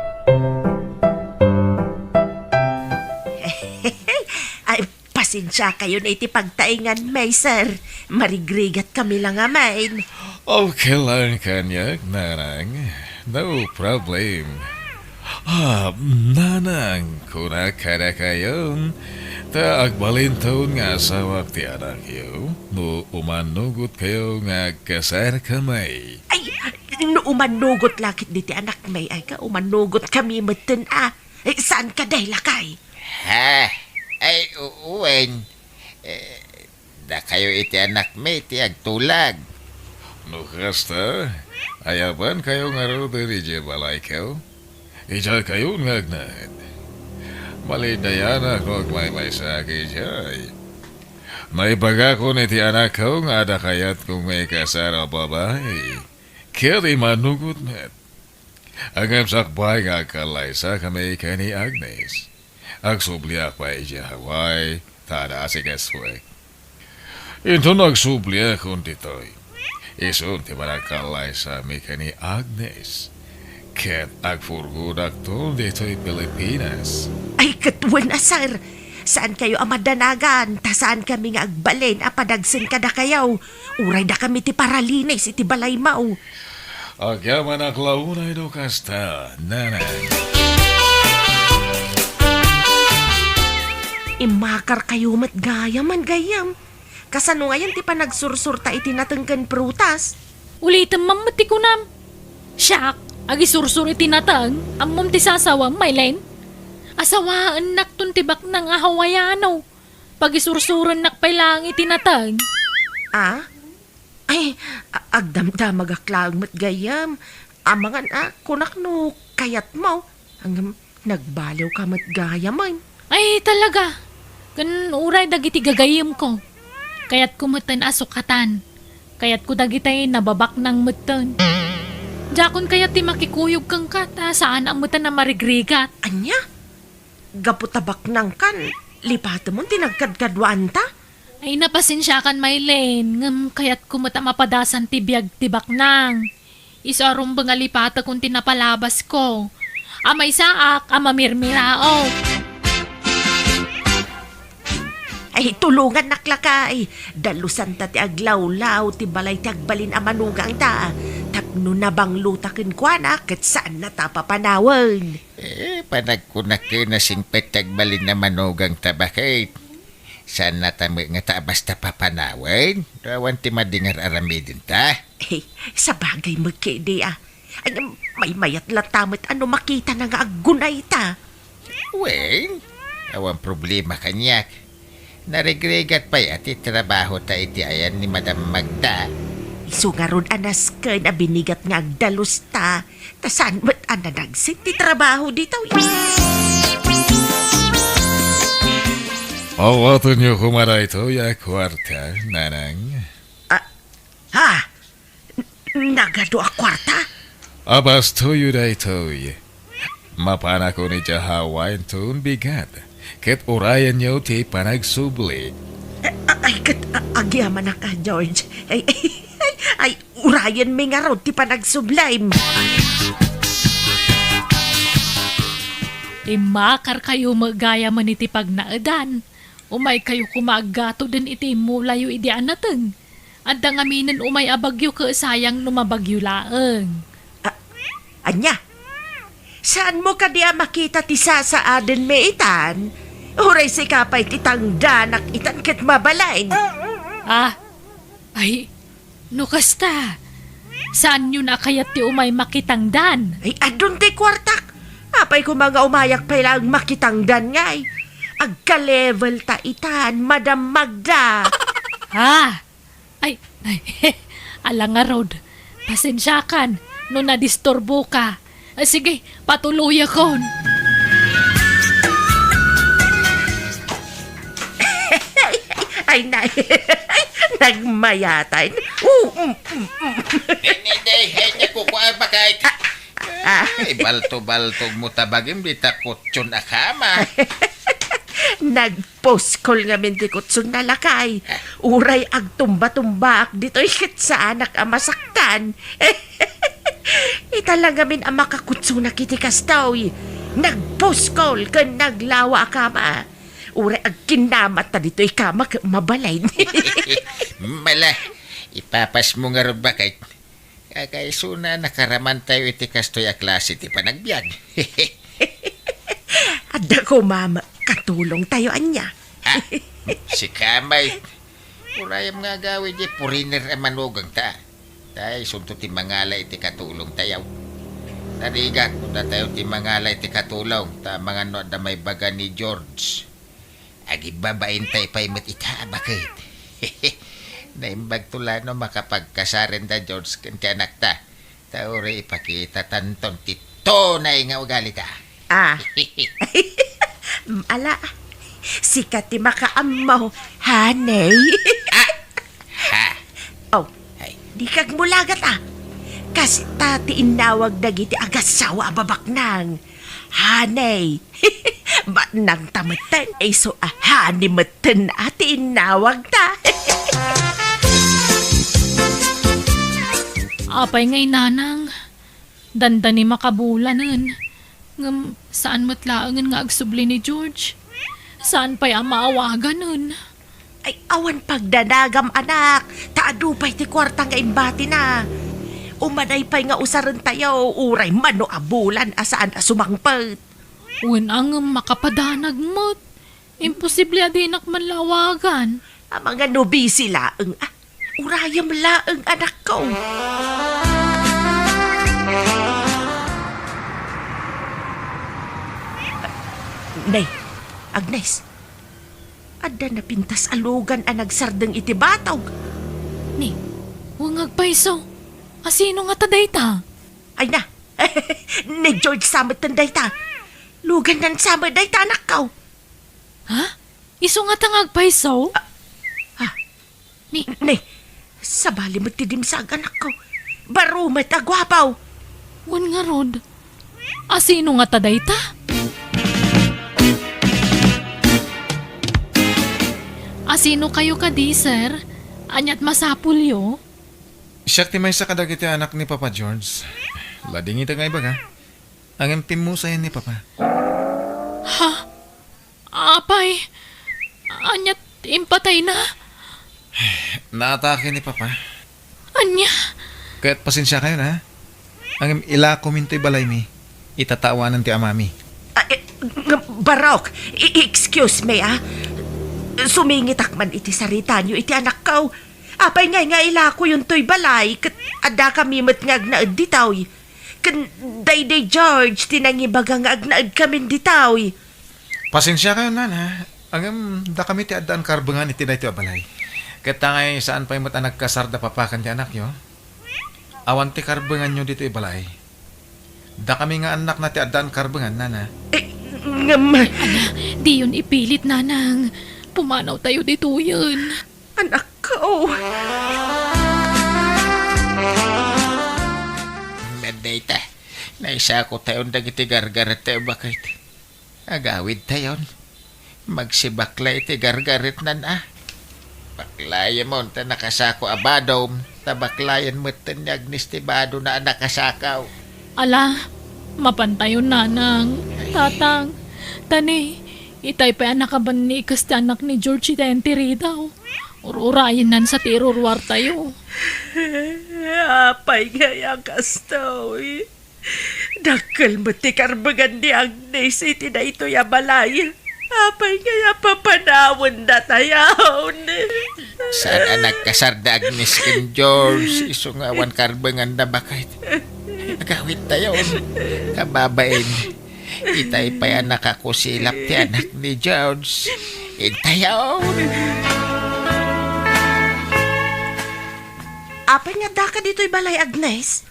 Ay, pasensiakayon iti pagtainganmi, sir. Marigrigatkami la ngamin. Okay lang kaniak, nanang. No problem. Ah, nanang, kunak kadakayon, ta agbalinton nga asawak ti anakyo, no umannugotkayo nga agkasarkami. Ay, no umannugot la ketdi ti anakmi, ay ka, umannugotkami metten a. Ay, saan ka, day, lakay? Ha? Ay, u-, wen. Eh, dakayo iti anakmi ti agtulag. No kasta, ayabankayo ngarud idiay balayko? Idiaykayon nga agnaed. Malindayanak no agmaymaysaak idiay. Naibagakon iti anakko nga adda kayatko nga ikasar a babai. Ket imanugot met. Ngem sakbay nga agkallaysakami ken ni Agnes, agsubliak pay idiay Hawaii, ta adda asikasuek. Inton agsubliakon ditoy, isu ti panagkallaysami ken ni Agnes, ket agpurgodakton ditoy Pilipinas. Ay, ket wen a, sir, saankayo a madanagan, ta saankami nga agbalin a padagsen kadakayo. Uray dakami ti paralinis iti balaymo. Agyamanak la unay no kasta, nanang. Immakarkayo met gayam, gayyem. Kasano ngayen ti panagsursurta iti nateng ken prutas? Ulitem man met ti kunam. Siak, agisursur iti nateng, ammom ti sasawam, Maylin? Asawaennakton ti baknang a Hawaiano. Pagisursurennak pay laeng iti nateng. Ah? Ay, a-, agdamdamagak laeng met gayam. Amangan a, kunak no kayatmo. Ngem nagbaliwka met gayam, ay. Ay, talaga. Ken uray dagiti gagayyemko. Kayatko metten a sukatan. Kayatko dagiti nababaknang metten. Diakon kayat ti makikuyog kenka ta saan a metten a marigrigat. Ania? Gapu ta baknangkan, lipatemon ti nagkadkaduaanta? Ay, napasensiakan, Maylin, ngem kayatko met a mapadasan ti biag ti baknang. Isu a rumbeng a lipatekon ti napalabasko. A maysaak a mamirmiraok. Ay, tulongannak lakay. Dalusanta ti aglawlaw ti balay ti agbalin a manugangta. Tapno nabanglota kenkuana, ket saannata a papanawen. Eh, panagkunak ken a singpet ti agbalin a manugangta, baket? Saannata met ngata a basta papanawen? No awan ti madi nga ar-aramidenta? Eh, sabagay met ketdi a. Ay, maymayat latta met a no makitana nga aggunayta. Wen, awan problema kaniak. Narigrigat pay a ti trabahota iti ayan ni Madam Magda. Isu ngarud a nasken a binigat nga agdalusta, ta saan met a nadagsen ti trabaho ditoy. Awatenyo koma daytoy a kuarta, nanang. Ah, ha? Nagadu a kuarta? Abastoyo daytoy. Mapanakon idiay Hawaii inton bigat, ket urayenyo ti panagsubli. A-, a-, ay, ket, a-, agyamanak a, George. Ay, ay, ay, ay, urayenmi ngarud ti panagsublim. Immakarkayo met gayamen iti pagnaedan. Umaykayo koma aggatuden iti immulayo idi a nateng. Adda ngaminen umay a bagyo ket sayang no mabagyo laeng. A-, ania? Saanmo kadi a makita ti sasaadenmi itan? Uray sika pay ti tangdanak itan ket mabalin. Ah, ay, no kasta, saanyon a kayat ti umay makitangdan? Ay, adun ti kuartak. Apay koma nga umayak pay laeng makitangdan ngay? Agka-level ta itan, Madam Magda. Ah, ay, ay, ala ngarud. Pasensiakan no nadisturboka. Ah, sige, patuloyakon. Ay, na, nagmayatan. Oo, mm, mm, mm. Ni, ni, ni, henya, kukua, bakit? Ah. Ay, balto-baltog mo tabagim, di ta kutson a kama. Nagpuskol ngamin ti kutson na lakay. Uray agtumba-tumbaak ditoy ket saanak a masaktan. Ita lang ngamin a makakutsonak iti kastoy. Nagpuskol ken naglawa a kama. Uray agkinnamat ta ditoy kama ket mabalin. Mala, ipapasmo ngarud, bakit? Kakaisuna, nakaramantayo iti kastoy a klase ti panagbiag. Adda koma met katulongtayo ania? Ha? Sika met. Urayam nga agawid, di foreigner a manugangta. Ta isunto ti mangala iti katulongtayo. Narigat, no datayo ti mangala iti katulong, ta amangan no adda maibaga ni George. Agibbabaintay pay met ita, bakit? Naimbagto la no makapagkasarenda, George, ken ti anakta. Ta uray ipakitatanton ti tunay nga ugalita. Ah. Ala, sika ti makaammo, honey. Ah! Ha? Oh, ay, dika agmulagat, ah. Kasta ti innawag dagiti agassawa a babaknang. Honey. Batnang ta metten, isu a honey metten a ti innawag ta. Apay ngay, nanang? Dandani makabulanen. Ngem saan met laengen nga agsubli ni George. Saan pay a maawaganen. Ay, awan pagdanagam, anak. Ta adu pay ti kuarta nga imbatina. Umanay pay nga usarentayo, uray mano a bulan a saan a sumangpet. Wen a ngem makapadanag met. Imposible a dinak man la awagan. Amangan no busy laeng, ah. Urayem laeng, anakko. Nay, Agnes, adda napintas a lugan a nagsardeng iti batog. Ni, wen nga agpayso. Asino ngata dayta? Ay na, ni George sa metten dayta. Lugannan sa met dayta, anakko. Ha? Isu ngata nga agpayso? Ah, ah. Ni? Ni, sabali met ti dimsag, anakko. Baro met a guapo. Wen ngarud. Asino ngata dayta? Asino kayo kadi, sir? Aniat masapulyo? Siak ti maysa kadagiti anak ni Papa George. Ladingita nga ibaga. Ngem pimmusayen ni Papa. Ha? Apay, ania ti impatayna? Naatake ni Papa. Ania? Ket pasensiakayon, ha? Ngem ilakomin toy balaymi. Itatawanan ti amami. Ah, eh, ng-, Barok, i-, excuse me, ah. Sumingitak man iti saritayo iti anakko. Apay ngay nga ilakoyon toy balay, ket adda kami met nga agnaed ditoy. Ken daydi George ti nangibaga nga agnaedkamin ditoy. Pasensiakayon, nana. Ngem dakami ti addaan karbengan iti daytoy a balay. Ket ta ngay saan pay met a nagkasar da Papa ken ti anakyo. Awan ti karbenganyo ditoy balay. Dakami nga annakna ti addaan karbengan, nana. Eh, ngem... Ala, diyon ipilit, nanang. Pumanawtayo ditoyen. Anakko. Dayta, naisakotayon dagiti gargaretta, bakit? Agawidtayon. Magsibakla iti gargaretnan a. Baklayemon ta nakasako a badom, ta baklayen metten ni Agnes ti badona a nakasako. Ala, mapantayon, nanang, tatang, ta ni, itay pay a nakabannikas ti anak ni George iti entiridaw. Ur-urayennan sa ti iruruartayo. Apay ngay a kastoy? Dakkel met ti karbengan ni Agnes iti daytoy a balay. Apay ngay a papanawenda tayon? Saan a nagkasar da Agnes ken George, isu nga awan karbengan da baket. Agawid tayon, kababain. Itay pay a nakakusilap ti anak ni George. Intayon. Apay nga daka ditoy balay, Agnes?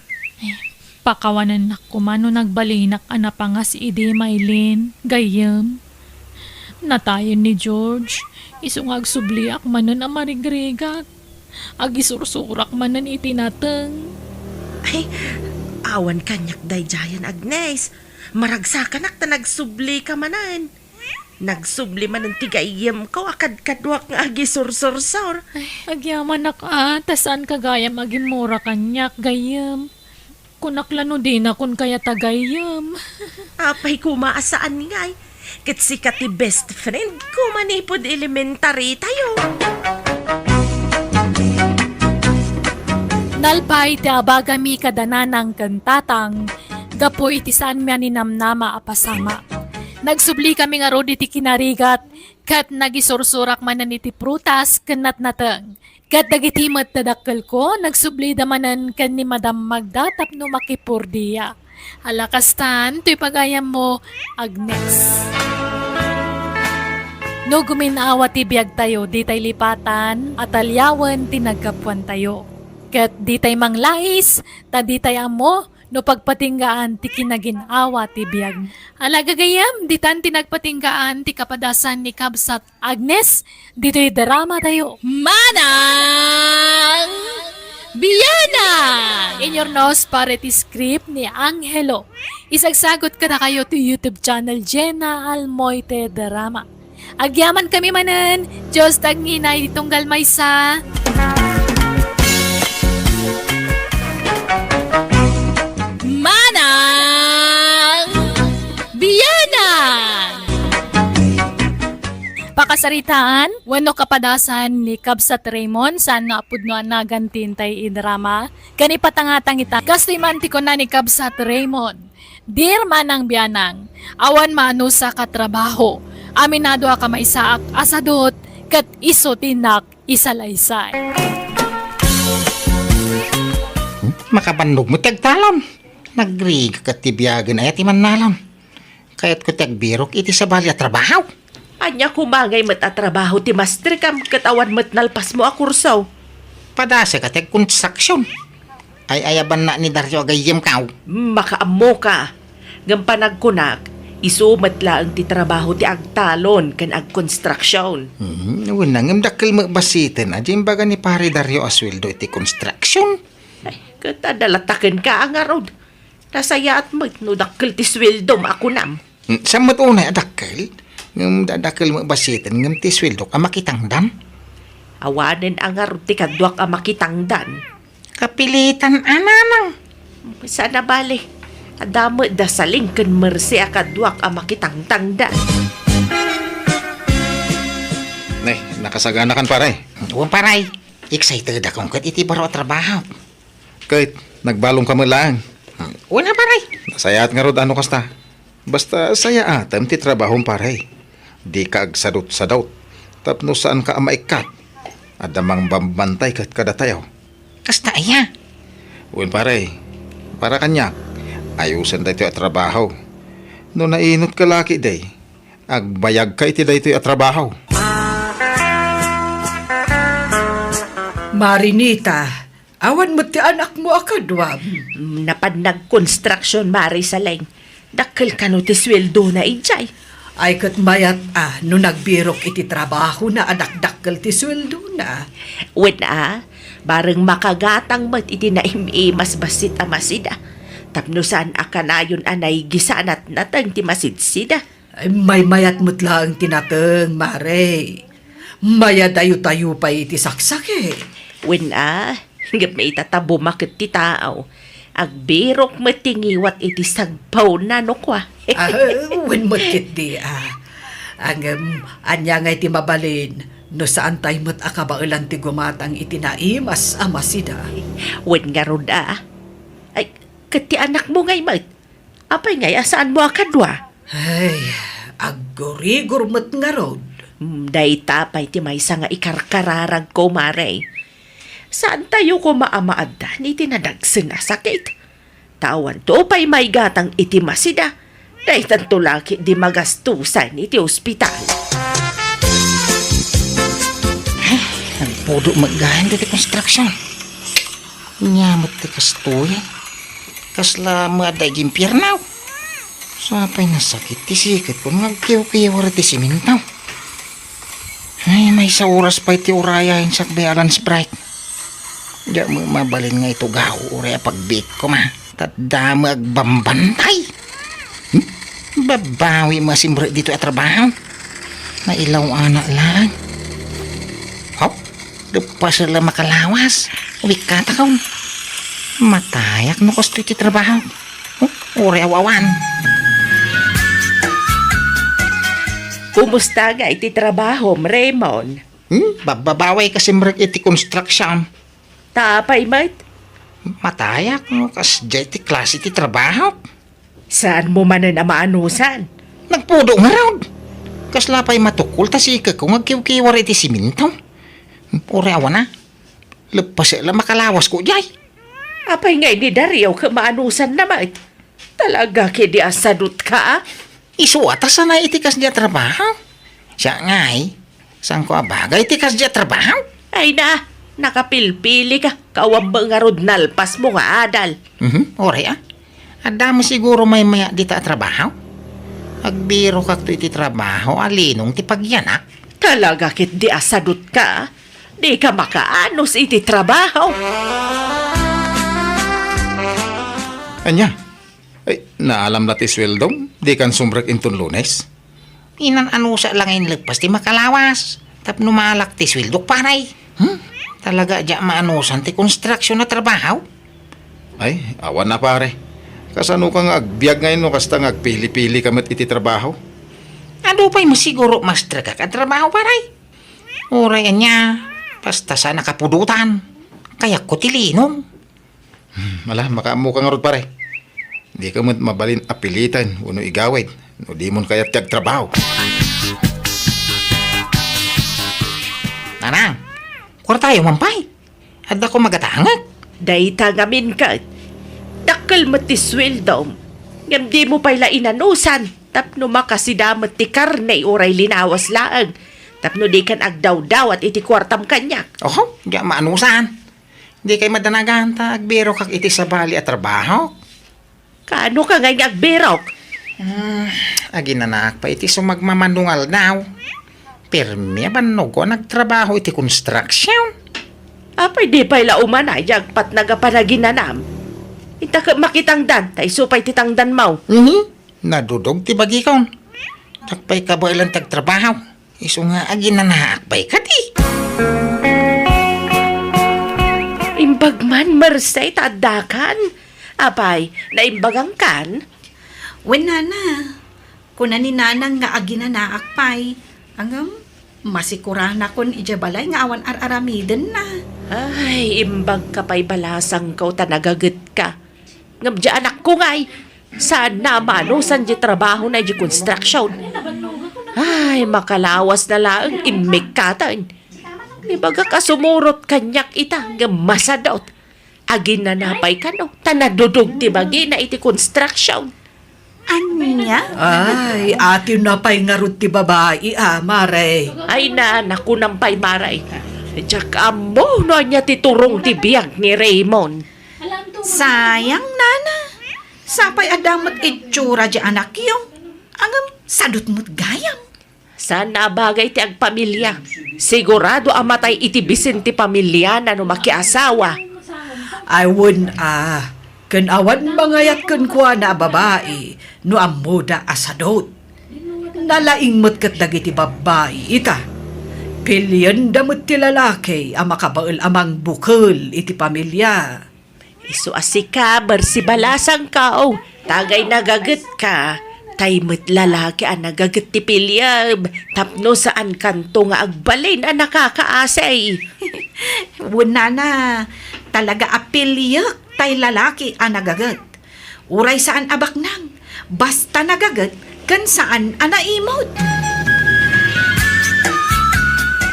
Pakawanennak koma no nagbalinak a napangas idi, Maylin, gayyem. Natayen ni George, isu nga agsubliak manen a marigrigat. Agisursurak manen iti nateng. Ay, awan kaniak daydiayen, Agnes. Maragsakanak ta nagsublika manen. Nagsubli manen ti gayyemko a kadkaduak nga agisursursor. Ay, agyamanak a, ta saanka gayam agimmura kaniak, gayyem. Kunak la no dina kun kayat a gayyem. Apay koma a saan ngay. Ket sika ti best friend ko manipud elementary tayo. Nalpay ti abagami kada nanang ken tatang gapu iti saanmi a ninamnama a pasamak. Nagsublika ngarud iti kinarigat ket nagisursurak manen iti prutas ken natnateng. Ket dagiti met dadakkelko, nagsublida manen ken ni Madam Magda tapno makipordia. Ala kastan, toy pagayammo, Agnes. No gumin-awa ti biagtayo, ditay lipatan a taliawen ti naggapuantayo. Ket ditay manglais, ta ditay ammo no pagpatinggaan ti kinagin-awa ti biag. Ala gagayyem, ditan ti nagpatinggaan ti kapadasan ni Kabsat Agnes, ditoy drama tayo. Manang Bianang! Inurnos para iti script ni Angelo. Isagsagot kadakayo ti YouTube channel Jenna Almoite Drama. Agyamankami manen, Dios ti agnginay iti tunggal maysa. Manang Bianang! Pakasaritaan wenno kapadasan ni Kabsat Raymond, saan nga a pudno a nagan ti intay idrama. Ken ipatangatang ita, kastoy man ti kuna ni Kabsat Raymond, "Dear Manang Bianang, awan maanusaka a trabaho. Aminado a kamaysaak a sadut, ket isu ti innak isalaysay." Hmm? Makabannog met ti agtalon. Nagrigat ti biagen, aya ti mannalon. Kayatko ti agbirok iti sabali a trabaho. Ania koma ngay met a trabaho ti mastrikam ket awan met nalpasmo a kurso? Padasek a ti agkonstruction. Ay-ayabanna ni Dario a gayyemko. Makaammoka. Ngem panagkunak, isu met laeng ti trabaho ti agtalon ken agkonstruction. Hmm, wen, ngem dakkel met bassiten a di imbaga ni Pare Dario a sueldo iti construction. Ay, ket adda la takenka a ngarud. Nasayaat met no dakkel ti sueldom a kunam. Hmm, saan met unay a dakkel? Ngem da-, dakkel met bassiten ngem ti sueldok a makitangdan. Awanen a ngarud ti kaduak a makitangdan. Kapilitan a nanang. Saan a bale. Adda met da Saling ken Mercy a kaduak a makitangtangdan. Ne, nakasaganakan, pare. Wen, pare. Excited akon ket iti baro a trabaho. Ket nagbalomka met laeng. Wen a, pare. Nasayaat ngarud a no kasta. Basta sayaatem ti trabahom, pare. Dika agsadutsadut tapno saanka a maikkat. Adda mangbabantay ket kadatayo. Kasta aya? Wen, pare. Para kaniak, ayosen daytoy a trabaho. No nainot ka la ketdi, agbayagka iti daytoy a trabaho. Marinita, awan met ti anakmo a kaduam. Mm, napan nagkonstruction, Mari Saleng. Dakkel kano ti sueldona idiay? Ay, ket mayat a no nagbirok iti trabahona a dakdakkel ti sueldona. Wen a, bareng makagatang met iti naim-imas bassit a masida. Tapno saan a kanayon a naigisanat nateng ti masidsida. Ay, maymayat met laeng ti nateng, Mare. Mayadayo-tayo pay iti saksakit. Wen a, ngem ita ta bumaket ti tao. Agbirok met ti ngiwat iti sagpawna no kua. Ah, wen met ketdi, ah. Ngem, ania ngay ti mabalin no saantay met a kabaelan ti gumatang iti naimas a masida? Wen ngarud a. Ay, ket ti anakmo ngay met? Apay ngay a saanmo a kadua? Ay, ag- Gurigor met ngarud. Hmm, dayta pay ti maysa nga ikarkararagko, Mare. Saantayo koma a maaddan iti nadagsen a sakit. Ta awanto pay maigatang iti masida. Daytanto la ketdi magastusan iti ospital. Ay, nagpudo met gayam ditoy construction. Ania met ti kastoy? Kasla met adda iti impierno. Sapay nasakit ti siketko nga agkiwkiwar iti simento. Ay, maysa oras pay ti urayen sakbay a lunch break. Diak met mabalin nga itugaw uray a pagbiit koma. Ta adda met agbambantay. Hmm? Babawi met a simrek ditoy a trabaho. Nailaw-anak laeng. Hop, leppasek la makalawas. Uwikkatakon. Matayak no kastoy ti trabaho. Hmm? Uray aw-awan. Kumusta ngay ti trabahom, Raymond? Hmm? Babbabawi ka simrek iti construction. Ta apay met? Matayak no kasdiay ti klase ti trabaho. Saanmo manen a maanusan? Nagpudo ngarud. Kasla pay matukol ta siketko nga agkiwkiwar iti simento. Uray awan a. Leppasek la makalawasko diay. Apay ngay ni Dario ket maanusanna met? Talaga ketdi a sadutka, a? Isu a ta sanay iti kasdiay a trabaho. Siak ngay, saanko a bagay iti kasdiay a trabaho. Ay na, nakapilpili ka. Awan met ngarud nalpasmo nga adal. Mhm, uray a. Adda met siguro maymayat dita a trabaho. Agbirokakto iti trabaho a linong ti pagyanak. Talaga ketdi a sadutka, a? Dika makaanus iti trabaho. Ania? Ay, naalam la ti sueldom? Dikan sumrek inton Lunes? Inan-anusak la nga inleppas ti makalawas. Tapno maalak ti sueldok, pare. Hmm? Talaga a diak maanusan ti construction a trabaho? Ay, awan a, pare. Kasanoka nga agbiag ngay no kasta nga agpili-pili ka met iti trabaho? Adu pay met siguro maestrekak a trabaho, pare. Uray ania, basta saan a kapudotan. Kayatko ti linong. Hmm, ala, makaammoka ngarud, pare. Dika met mabalin a piliten wenno igawid no dimon kayat ti agtrabaho. Nanang, kuartayo man pay. Addako magatangek. Dayta ngamin ket, dakkel met ti sueldom, ngem dimo pay la inanusan tapno makasida met ti karne uray linawas laeng, tapno dikan agdawdawat iti kuartam kaniak. Oho, diak maanusan. Dikay madanagan ta agbirokak iti sabali a trabaho. Kaano ka ngay nga agbirok? Hmm, aginanaak pay iti sumagmamano nga aldaw. Pirmi a bannogko a nagtrabaho iti construction. Apay di pay la umanay ti agpatnag a panaginanam? Inta ket makitangdan, ta isu pay ti tangdanmo. Mhm. Nadudog ti bagikon. Diak pay kabaelan ti agtrabaho. Isu nga aginanaak pay kadi. Imbag man, Merced, ta addakan. Apay, naimbagankan? Wen, nana. Kuna ni nanang nga aginanaak pay. Ngem, masikuranakon idiay balay nga awan ar-aramidenna. Ay, imbagka pay balasangko ta nagagetka. Ngem diay anakko ngay, saanna a maanusan diay trabahona idiay construction. Ay, makalawasna laeng immikkaten. Ibagak a sumurot kaniak ita, ngem masadut. Aginana pay kano, ta nadudog ti bagina iti construction. Ania? Ay, atiwna pay ngarud ti babai, a, Mare. Ay na, nakunam pay, Mare. Diak ammo no ania ti turong ti biag ni Raymond. Sayang, nana. Sapay adda met itsura diay anakyo. Ngem, sadut met gayam. Saan a bagay ti agpamilia. Sigurado a matay iti bisin ti pamiliana no makiasawa. Ay, wen a, ken awan mangayat kenkuana a babai no ammoda a sadut. Nalaing met ket dagiti babbai ita. Pilienda met ti lalaki a makabael a mangbukel iti pamilia. Isu a sika, Merced, balasangko, ta agay nagagetka, tay met lalaki a nagaget ti pilieb, tapno saankanto nga agbalin a nakakaasi. Wen, nana, talaga a piliek tay lalaki a nagaget. Uray saan a baknang, basta nagaget, ken saan a naimut.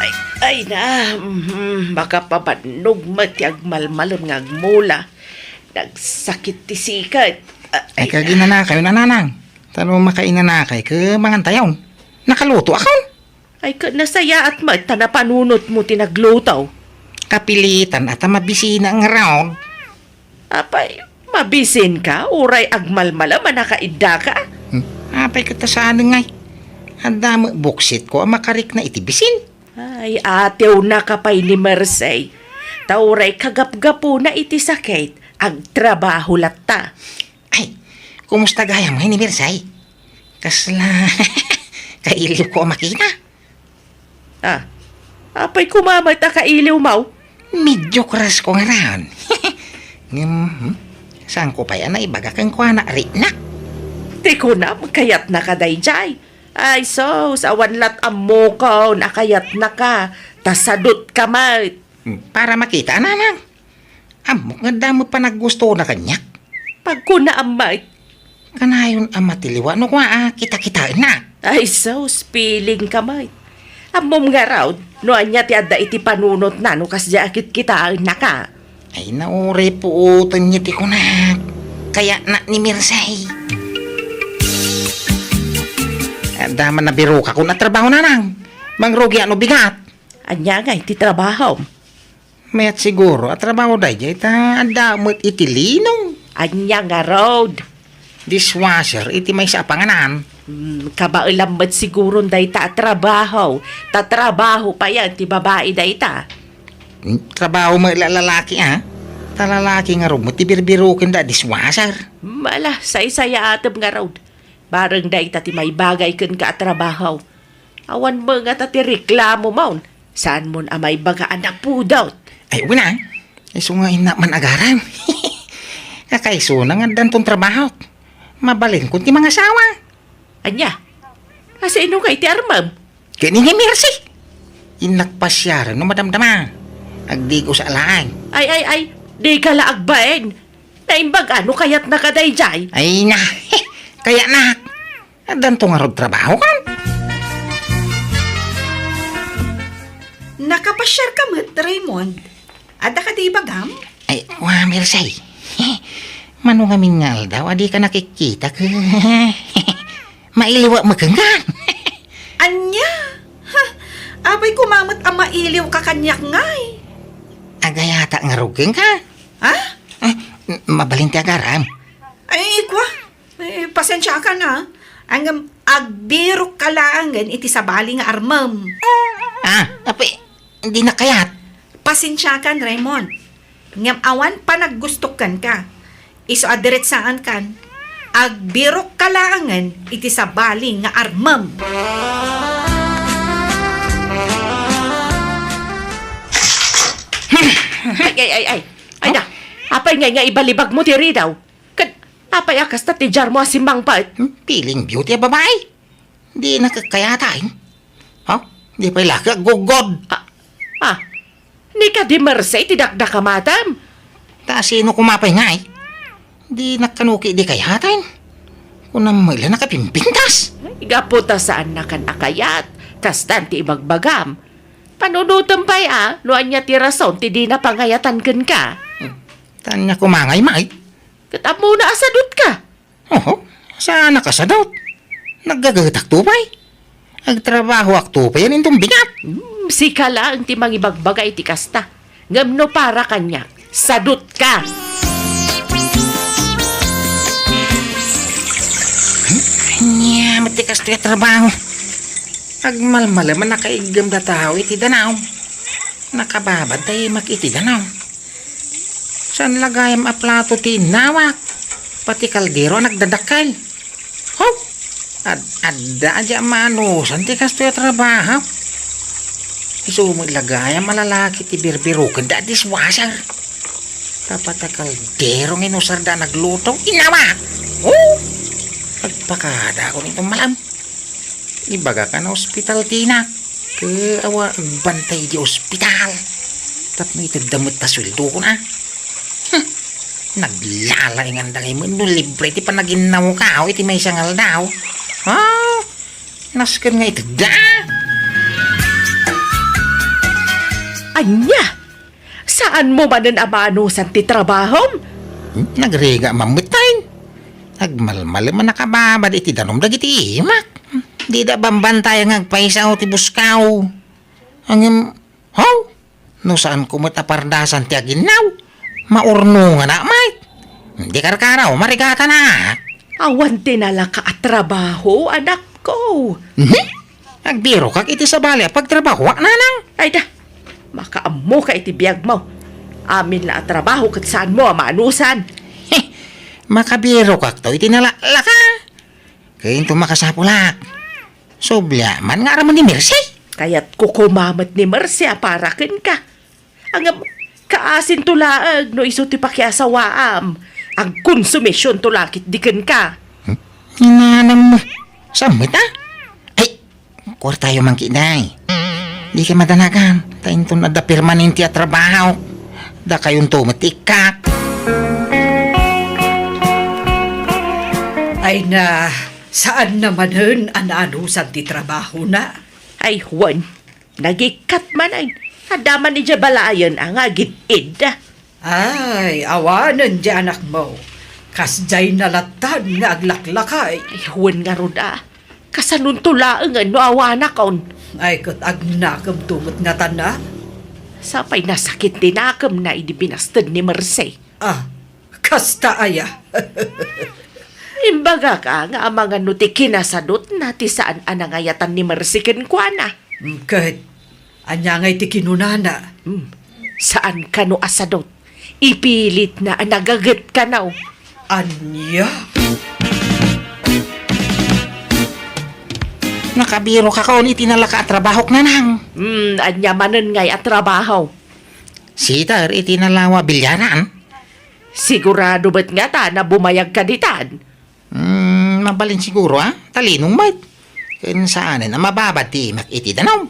Ay, ay na, mhm, makapabannog met ti agmalmalem nga agmula. Nagsakit ti sikat. Ay, ay, kagina na kayo, nanang. Tano makainanakay, ke mangantayon. Nakaluto akon. Ay, ket nasayaat met ta napanunotmo ti nagluto. Kapilitan a ta mabisina ngarud. Apay, mabisinka, uray agmalmalem a nakaiddaka? Hmm, apay ket ta saan ngay? Adda met buksitko a makarikna iti bisin. Ay, atewnaka pay ni Mercey. Ta uray kagapgapuna iti sakit, agtrabaho latta. Ay, kumusta gayam ngay ni Mercey? Kasla kailiwko a makita. Ah, apay koma met a kailiwmo? Medyo crush ko ngarud. Ngem, hmm, saanko pay a naibaga kenkuana, riknak. Ti kunam, kayatnaka daydiay. Ay, sus, awan lat ammokon a kayatnaka. Ta sadutka met. Hmm, para makita, nanang. Ammok nga adda met panaggustona kaniak. Pagkunaam met. Kanayon a matiliwa no kua a kitakitaenna. Ay, sus, pilingka met. Ammom ngarud, no ania ti adda iti panunotna no kasdiay a kitkitaennaka. Ay, nauray puoten ti kunak. Kayatnak ni Mercey. Adda man nabirokakon a trabaho, nanang. Mangrugiak no bigat. Ania ngay ti trabahom? Mayat siguro a trabaho daydiay ta adda met iti linong. Ania ngarud? Dishwasher iti maysa a panganan. Hmm, kabaelam met siguron dayta a trabaho. Ta trabaho payen ti babai dayta. Hmm, trabaho met la lalaki, a? Ta lalaki ngarud met ti birbirokenda a dishwasher. Hmm, ala, saysayaatem ngarud. Bareng dayta ti maibagay kenka a trabaho. Awan met ngata ti reklamomon. Saanmon a maibaga a napudot? Ay, wen a. Isu nga innak man agaram. Kakaisuna nga addanton trabahok. Mabalinkon ti mangasawa. Ania? A, sino ngay ti armem? Ken ni Mercey. Innak pasiaren no madamdama. Agdigosa laeng. Ay, ay, ay, dika la agbain. Naimbag a no kayatnaka daydiay? Ay na, kayatnak. Addanto ngarud trabahokon. Nakapasiarka met, Raymond? Adda kadi ibagam? Ay, wa, Mercey. Mano ngamin nga aldaw a dika nakikkitak. Mailiwak met kenka. Ania? Ha? Apay koma met a mailiwka kaniak ngay? Agayatak ngarud kenka. Ha? Ah, mabalin ti agaram. Ay, kua. Eh, pasensiakan, a. Ngem agbirokka laengen iti sabali nga armem. Ah, apay, dinak kayat. Pasensiakan, Raymond. Ngem awan panaggustok kenka. Isu a diretsaankan, agbirokka laengen iti sabali nga armem. Ay, ay, ay, ay. Ay na, apay ngay nga ibalibagmo ti ridaw? Ket apay a kasta ti diarmo a simmangpet? Hmm, feeling beauty a babai. Di nakakkayatan. Ha? Di pay la ka aggugod. Ah, ah. Ni kadi Mercey ti dakdakamatem? Ta sino koma pay ngay? Di nakkanuki di kayatan. Kunam met la nakapimpintas. Ay, gapu ta saannakan a kayat. Kastan ti ibagbagam. Panunotem pay a, no ania ti rason ti dina pangayatan kenka. Hmm. Ta ania koma ngay, May? Ket ammona a sadutka. Oho, saan a kasadut? Naggagatakto pay. Agtrabahoakto pay a inton bigat. Hmm, sika laeng ti mangibagbaga iti kasta. Ngem no para kaniak, sadutka. Ania met ti kastoy a trabaho? Agmalmalem a nakaiggem da tao iti danaw. Nakababantay met iti danaw. Saan la gayam a plato ti innawak? Pati kaldero a nagdadakkel. Ho! Ad-, adda a di a manusan ti kastoy a trabaho. Isu met la gayam a lalaki ti birbirokenda a dishwasher. Tapno kaldero nga inusarda a nagluto, innawak! Oh! Agpakadakon iton malam. Ibagak a naospital ti inak. Ket awan agbantay di ospital. Tapno itedda met ta sueldokon a. Hmm. Naglalainganda ngay met no libre ti panaginnawko iti maysa nga aldaw. Ha? Nasken nga itedda? Ania? Saanmo manen a maanusan ti trabahom? Hmm, nagriga man met tay. Nagmalmalem a nakababad iti danum dagiti imak. Dida bambantayan nga agpaysa ti buskaw. Ngem, haw? No saanko met a pardasan ti aginnaw, maurnonganak met. Di karkaraw, marigatanak. Awan ti nalaka a trabaho, anakko. Mhm. Agbirokak iti sabali a pagtrabahoak, nanang. Ay da, makaammoka iti biagmo. Amin la a trabaho ket saanmo a maanusan. Heh, makabirokakto iti nalaklaka. Ken inton makasapulak. Subli man nga aramon ni Mercy. Kayatko koma met ni Mercy a para kenka. Ngem, kaasinto laeng no isu ti pakiasawaam. Agkonsumisionto la ketdi kenka. Hmm? Inanam mo. Saan met, a? Ay, kuartayo man ketdi. Dika madanagan. Ta inton adda permanente a trabaho, dakayonto met ti ikkak. Ay na, saanna manen a naanusan ti trabahona? Ay, wen. Nagikkat manen. Adda man idiay balayen a nga agid-id. Ay, awanen diay anakmo. Kasdiay na lattan nga aglaklakay. Ay, wen ngarud a. Kasanonto laengen no awanakon? Ay, ket agnakemto met ngatan a. Sapay nasakit ti nakemna idi binasted ni Mercy. Ah, kasta aya? Imbagak a nga amangan no ti kinasadutna ti saan a nangayatan ni Mercy kenkuana. Mm, ket ania ngay ti kinunana? Hmm, saan kano a sadut. Ipilitna a nagaget kano. Ania? Nakabirokakon iti nalaka a trabahok, nanang. Hmm, ania manen ngay a trabaho? Sitter iti nalawa a bilyaran. Sigurado met ngata a bumayagka ditan? Hmm, mabalin siguro, a. Talinong met. Ken saanen a mababad ti imak iti danum.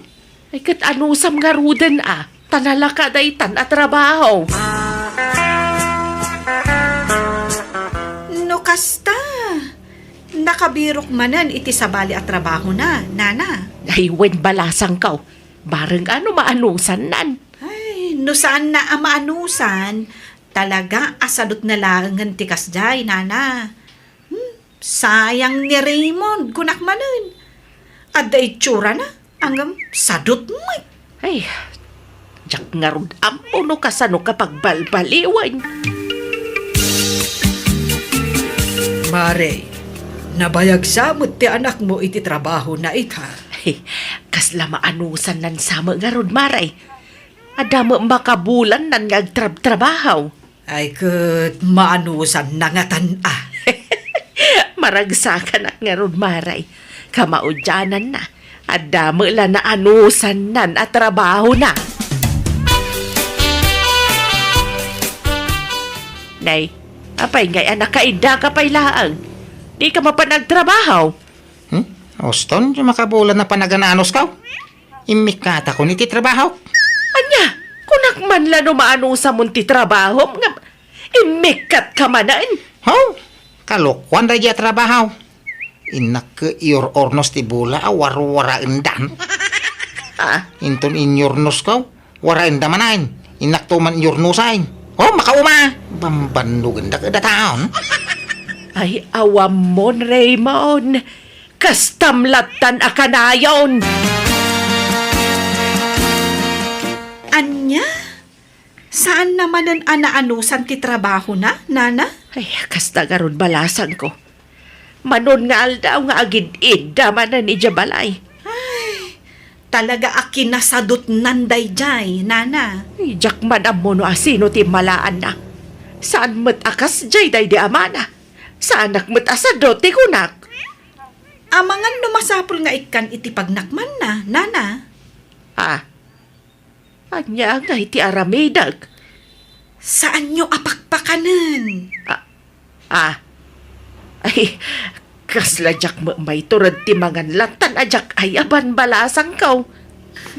Ay, ket anusam ngaruden a, ta nalaka daytan a trabaho. No kasta, nakabirok manen iti sabali a trabahona, nana. Ay, wen balasangko. Bareng a no maanusannan. Ay, no saanna a maanusan, talaga a sadutna laengen ti kasdiay, nana. Hmm, sayang ni Raymond, kunak manen. Adda itsurana, ngem sadut met. Ay, diak ngarud ammo no kasano ka pagbalbaliwen. Mare, nabayag sa met ti anakmo iti trabahona ita. Ay, kasla maanusannan sa met ngarud, Mare. Adda met makabulannan nga agtrabtrabaho. Ay, ket maanusanna ngatan a. Maragsakanak ngarud, Mare. Kamaudiananna, adda met la naanusannan a trabahona. Nay, apay ngay a nakaiddaka pay laeng? Dika mapan agtrabaho? Hmm? Uston, ti makabulan a panagan-anusko. Immikkatakon iti trabahok. Ania? Kunak man la no maanusamon ti trabahom, ngem immikkatka manen? Haw? Kalokuan daydiay a trabaho. Innak ket iyor-ornos ti bola a warwaraendan. Ah? Inton inyornosko, waraenda manen. Innakto man iyornosen. Oh, makauma! Bambannogendak a dataon. Ay, awammon, Raymond. Kastam lattan a kanayon. Ania? Saanna manen a naanusan ti trabahona, nana? Ay, kasta garud balasangko. Manon nga aldaw nga agid-idda manen idiay balay. Ay, talaga a kinasadutnan daydiay, nana. Ay, diak man ammo no asino ti immalaanna. Saan met a kasdiay daydi amana. Saanak met a sadut ti kunak. Amangan no masapul nga ikkan iti pagnakmanna, nana. Ah, ania ngay ti aramidek? Saanyo a pakpakanen. Ah, ah. Ay, kasla diak met maitured ti mangan lattan a diak ayaban balasangko.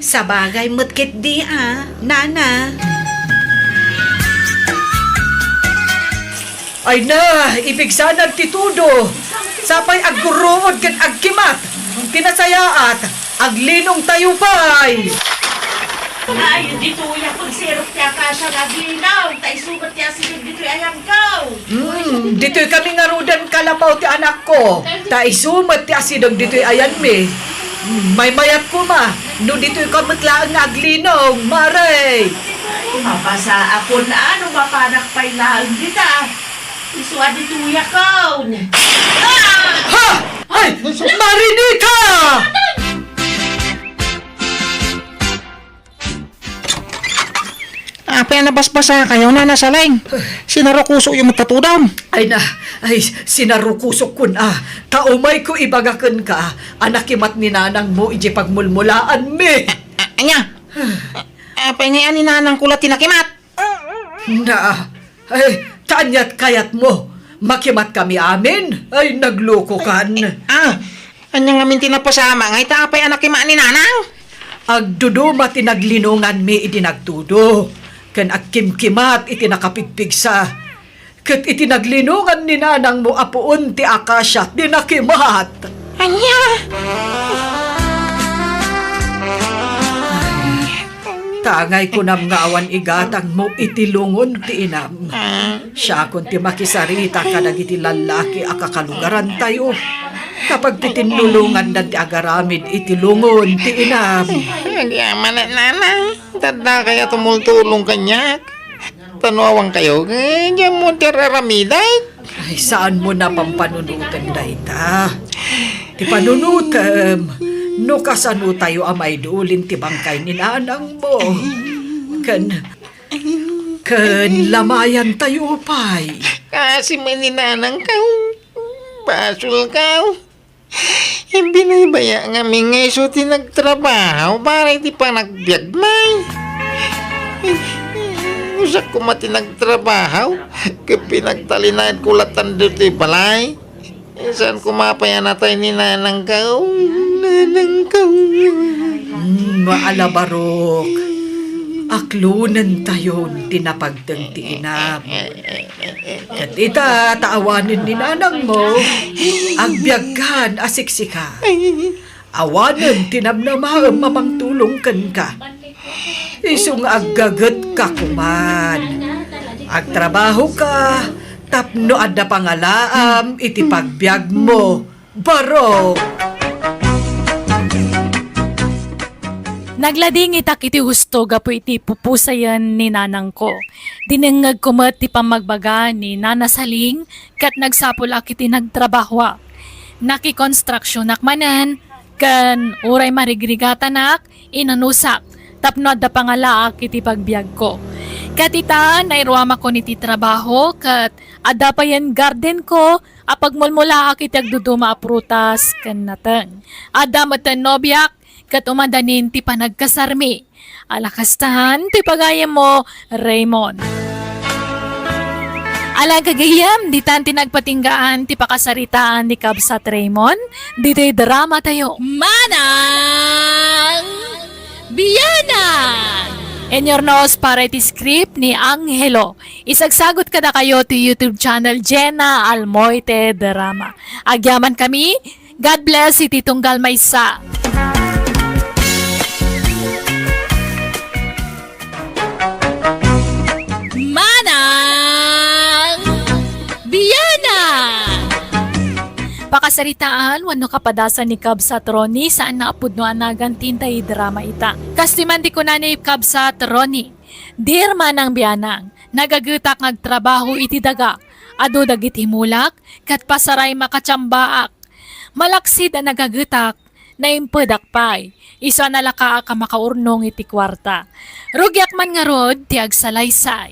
Sabagay met ketdi a, nana. Ay na, ipigsanak ti tudo. Sapay aggurruod ken agkimat ti nasayaat, aglinongtayo pay. Ay, ditoy a pagsirok ti akasia nga aglinong, ta isu met ti asideg ditoy ayanko. Hmm, ditoy kami ngaruden kalapaw ti anakko, ta isu met ti asideg ditoy ayanmi. Hmm, maymayat koma, no ditoy ka met laeng nga aglinong, Mare. Mapasaakon a no mapanak pay laeng dita. Isu a ditoy a kaon. Ah! Ha! Ay, Marinita! Apay a nabasbasakayo, Nana Saleng? Sinarukosokyo met ta tudom. Ay na, ay, sinarukosok kun a. Ta umayko ibaga kenka a nakimat ni nanangmo idiay pagmulmulaanmi. A-, a-, ania? A-, apay ngay a ni nanangko la ti nakimat? Na, ay, ta aniat kayatmo? Makimat kami amin? Ay, naglokokan. Ah, ania ngamin ti napasamak nga ita apay a nakimat ni nanang? Agduduma ti naglinonganmi idi nagtudo, ken agkimkimat iti nakapigpigsa. Ket iti naglinongan ni nanangmo a puon ti akasia ti nakimat. Ania? Ta angay kunam nga awan igatangmo iti lungon ti inam. Siakon ti makisarita kadagiti lallaki a kakalugarantayo. Ta pagtitinnulongandan ti agaramid iti lungon ti inam. Agyaman, Nana. Tadda kaya tumultulong kaniak. Ta no awan kayo, eh, diammo ti ar-aramidek. Ay, saanmo a pampanunoten dayta. Ti panunotem, no kasano tayo a maidulin ti bangkay ni nanangmo. Ken, ken lamayan tayo pay. Kasi may ni nanangko. Basolko. Imbinuybaya ngamin nga isu ti nagtrabaho para iti panagbiagmi. Usak koma ti nagtrabaho, ket pinagtalinaedko latta ditoy balay. Saan koma pay a natay ni nanangko, nanangko. Hmm, maalabarok. Aklonentayon ti napagteng ti inam. Ket ita, ta awanen ni nanangmo, agbiagkan a siksika. Awanen ti namnamaem a mangtulong kenka. Isu nga aggagetka koman. Agtrabahoka tapno adda pangalaam iti pagbiagmo. Barok! Nagladingitak iti husto gapu iti pupusayen ni nanangko. Dinengngegko met ti pammagbaga ni Nana Saling ket nagsapulak iti nagtrabahoak. Nakikonstruksionak manen ken uray marigrigatanak, inanusak tapno adda pangalaak iti pagbiagko. Ket ita, nairuamakon iti trabaho ket adda payen gardenko a pagmulmulaak iti agduduma a prutas ken nateng. Adda metten nobiak ket umadanin ti panagkasarmi. Ala kastan ti pagayammo, Raymond. Ala gagayyem, ditan ti nagpatinggaan ti pakasaritaan ni Kabsat Raymond ditoy drama tayo. Manang Bianang! Inurnos para iti script ni Angelo. Isagsagot kadakayo ti YouTube channel Jenna Almoite Drama. Agyaman kami, God bless iti tunggal maysa. Manang Bianang! Pakasaritaan wenno kapadasan ni Kabsat Ronnie, saan a pudno a nagan ti intay drama ita. Kastoy man ti kuna ni Kabsat Ronnie, Dear Manang Bianang, nagagetak nga agtrabaho iti daga. Adu dagiti mulak, ket pasaray makatiambaak. Malaksid a nagagetak, naimpedak pay. Isu a nalakaak a makaurnong iti kuarta. Rugiak man ngarud ti agsalaysay.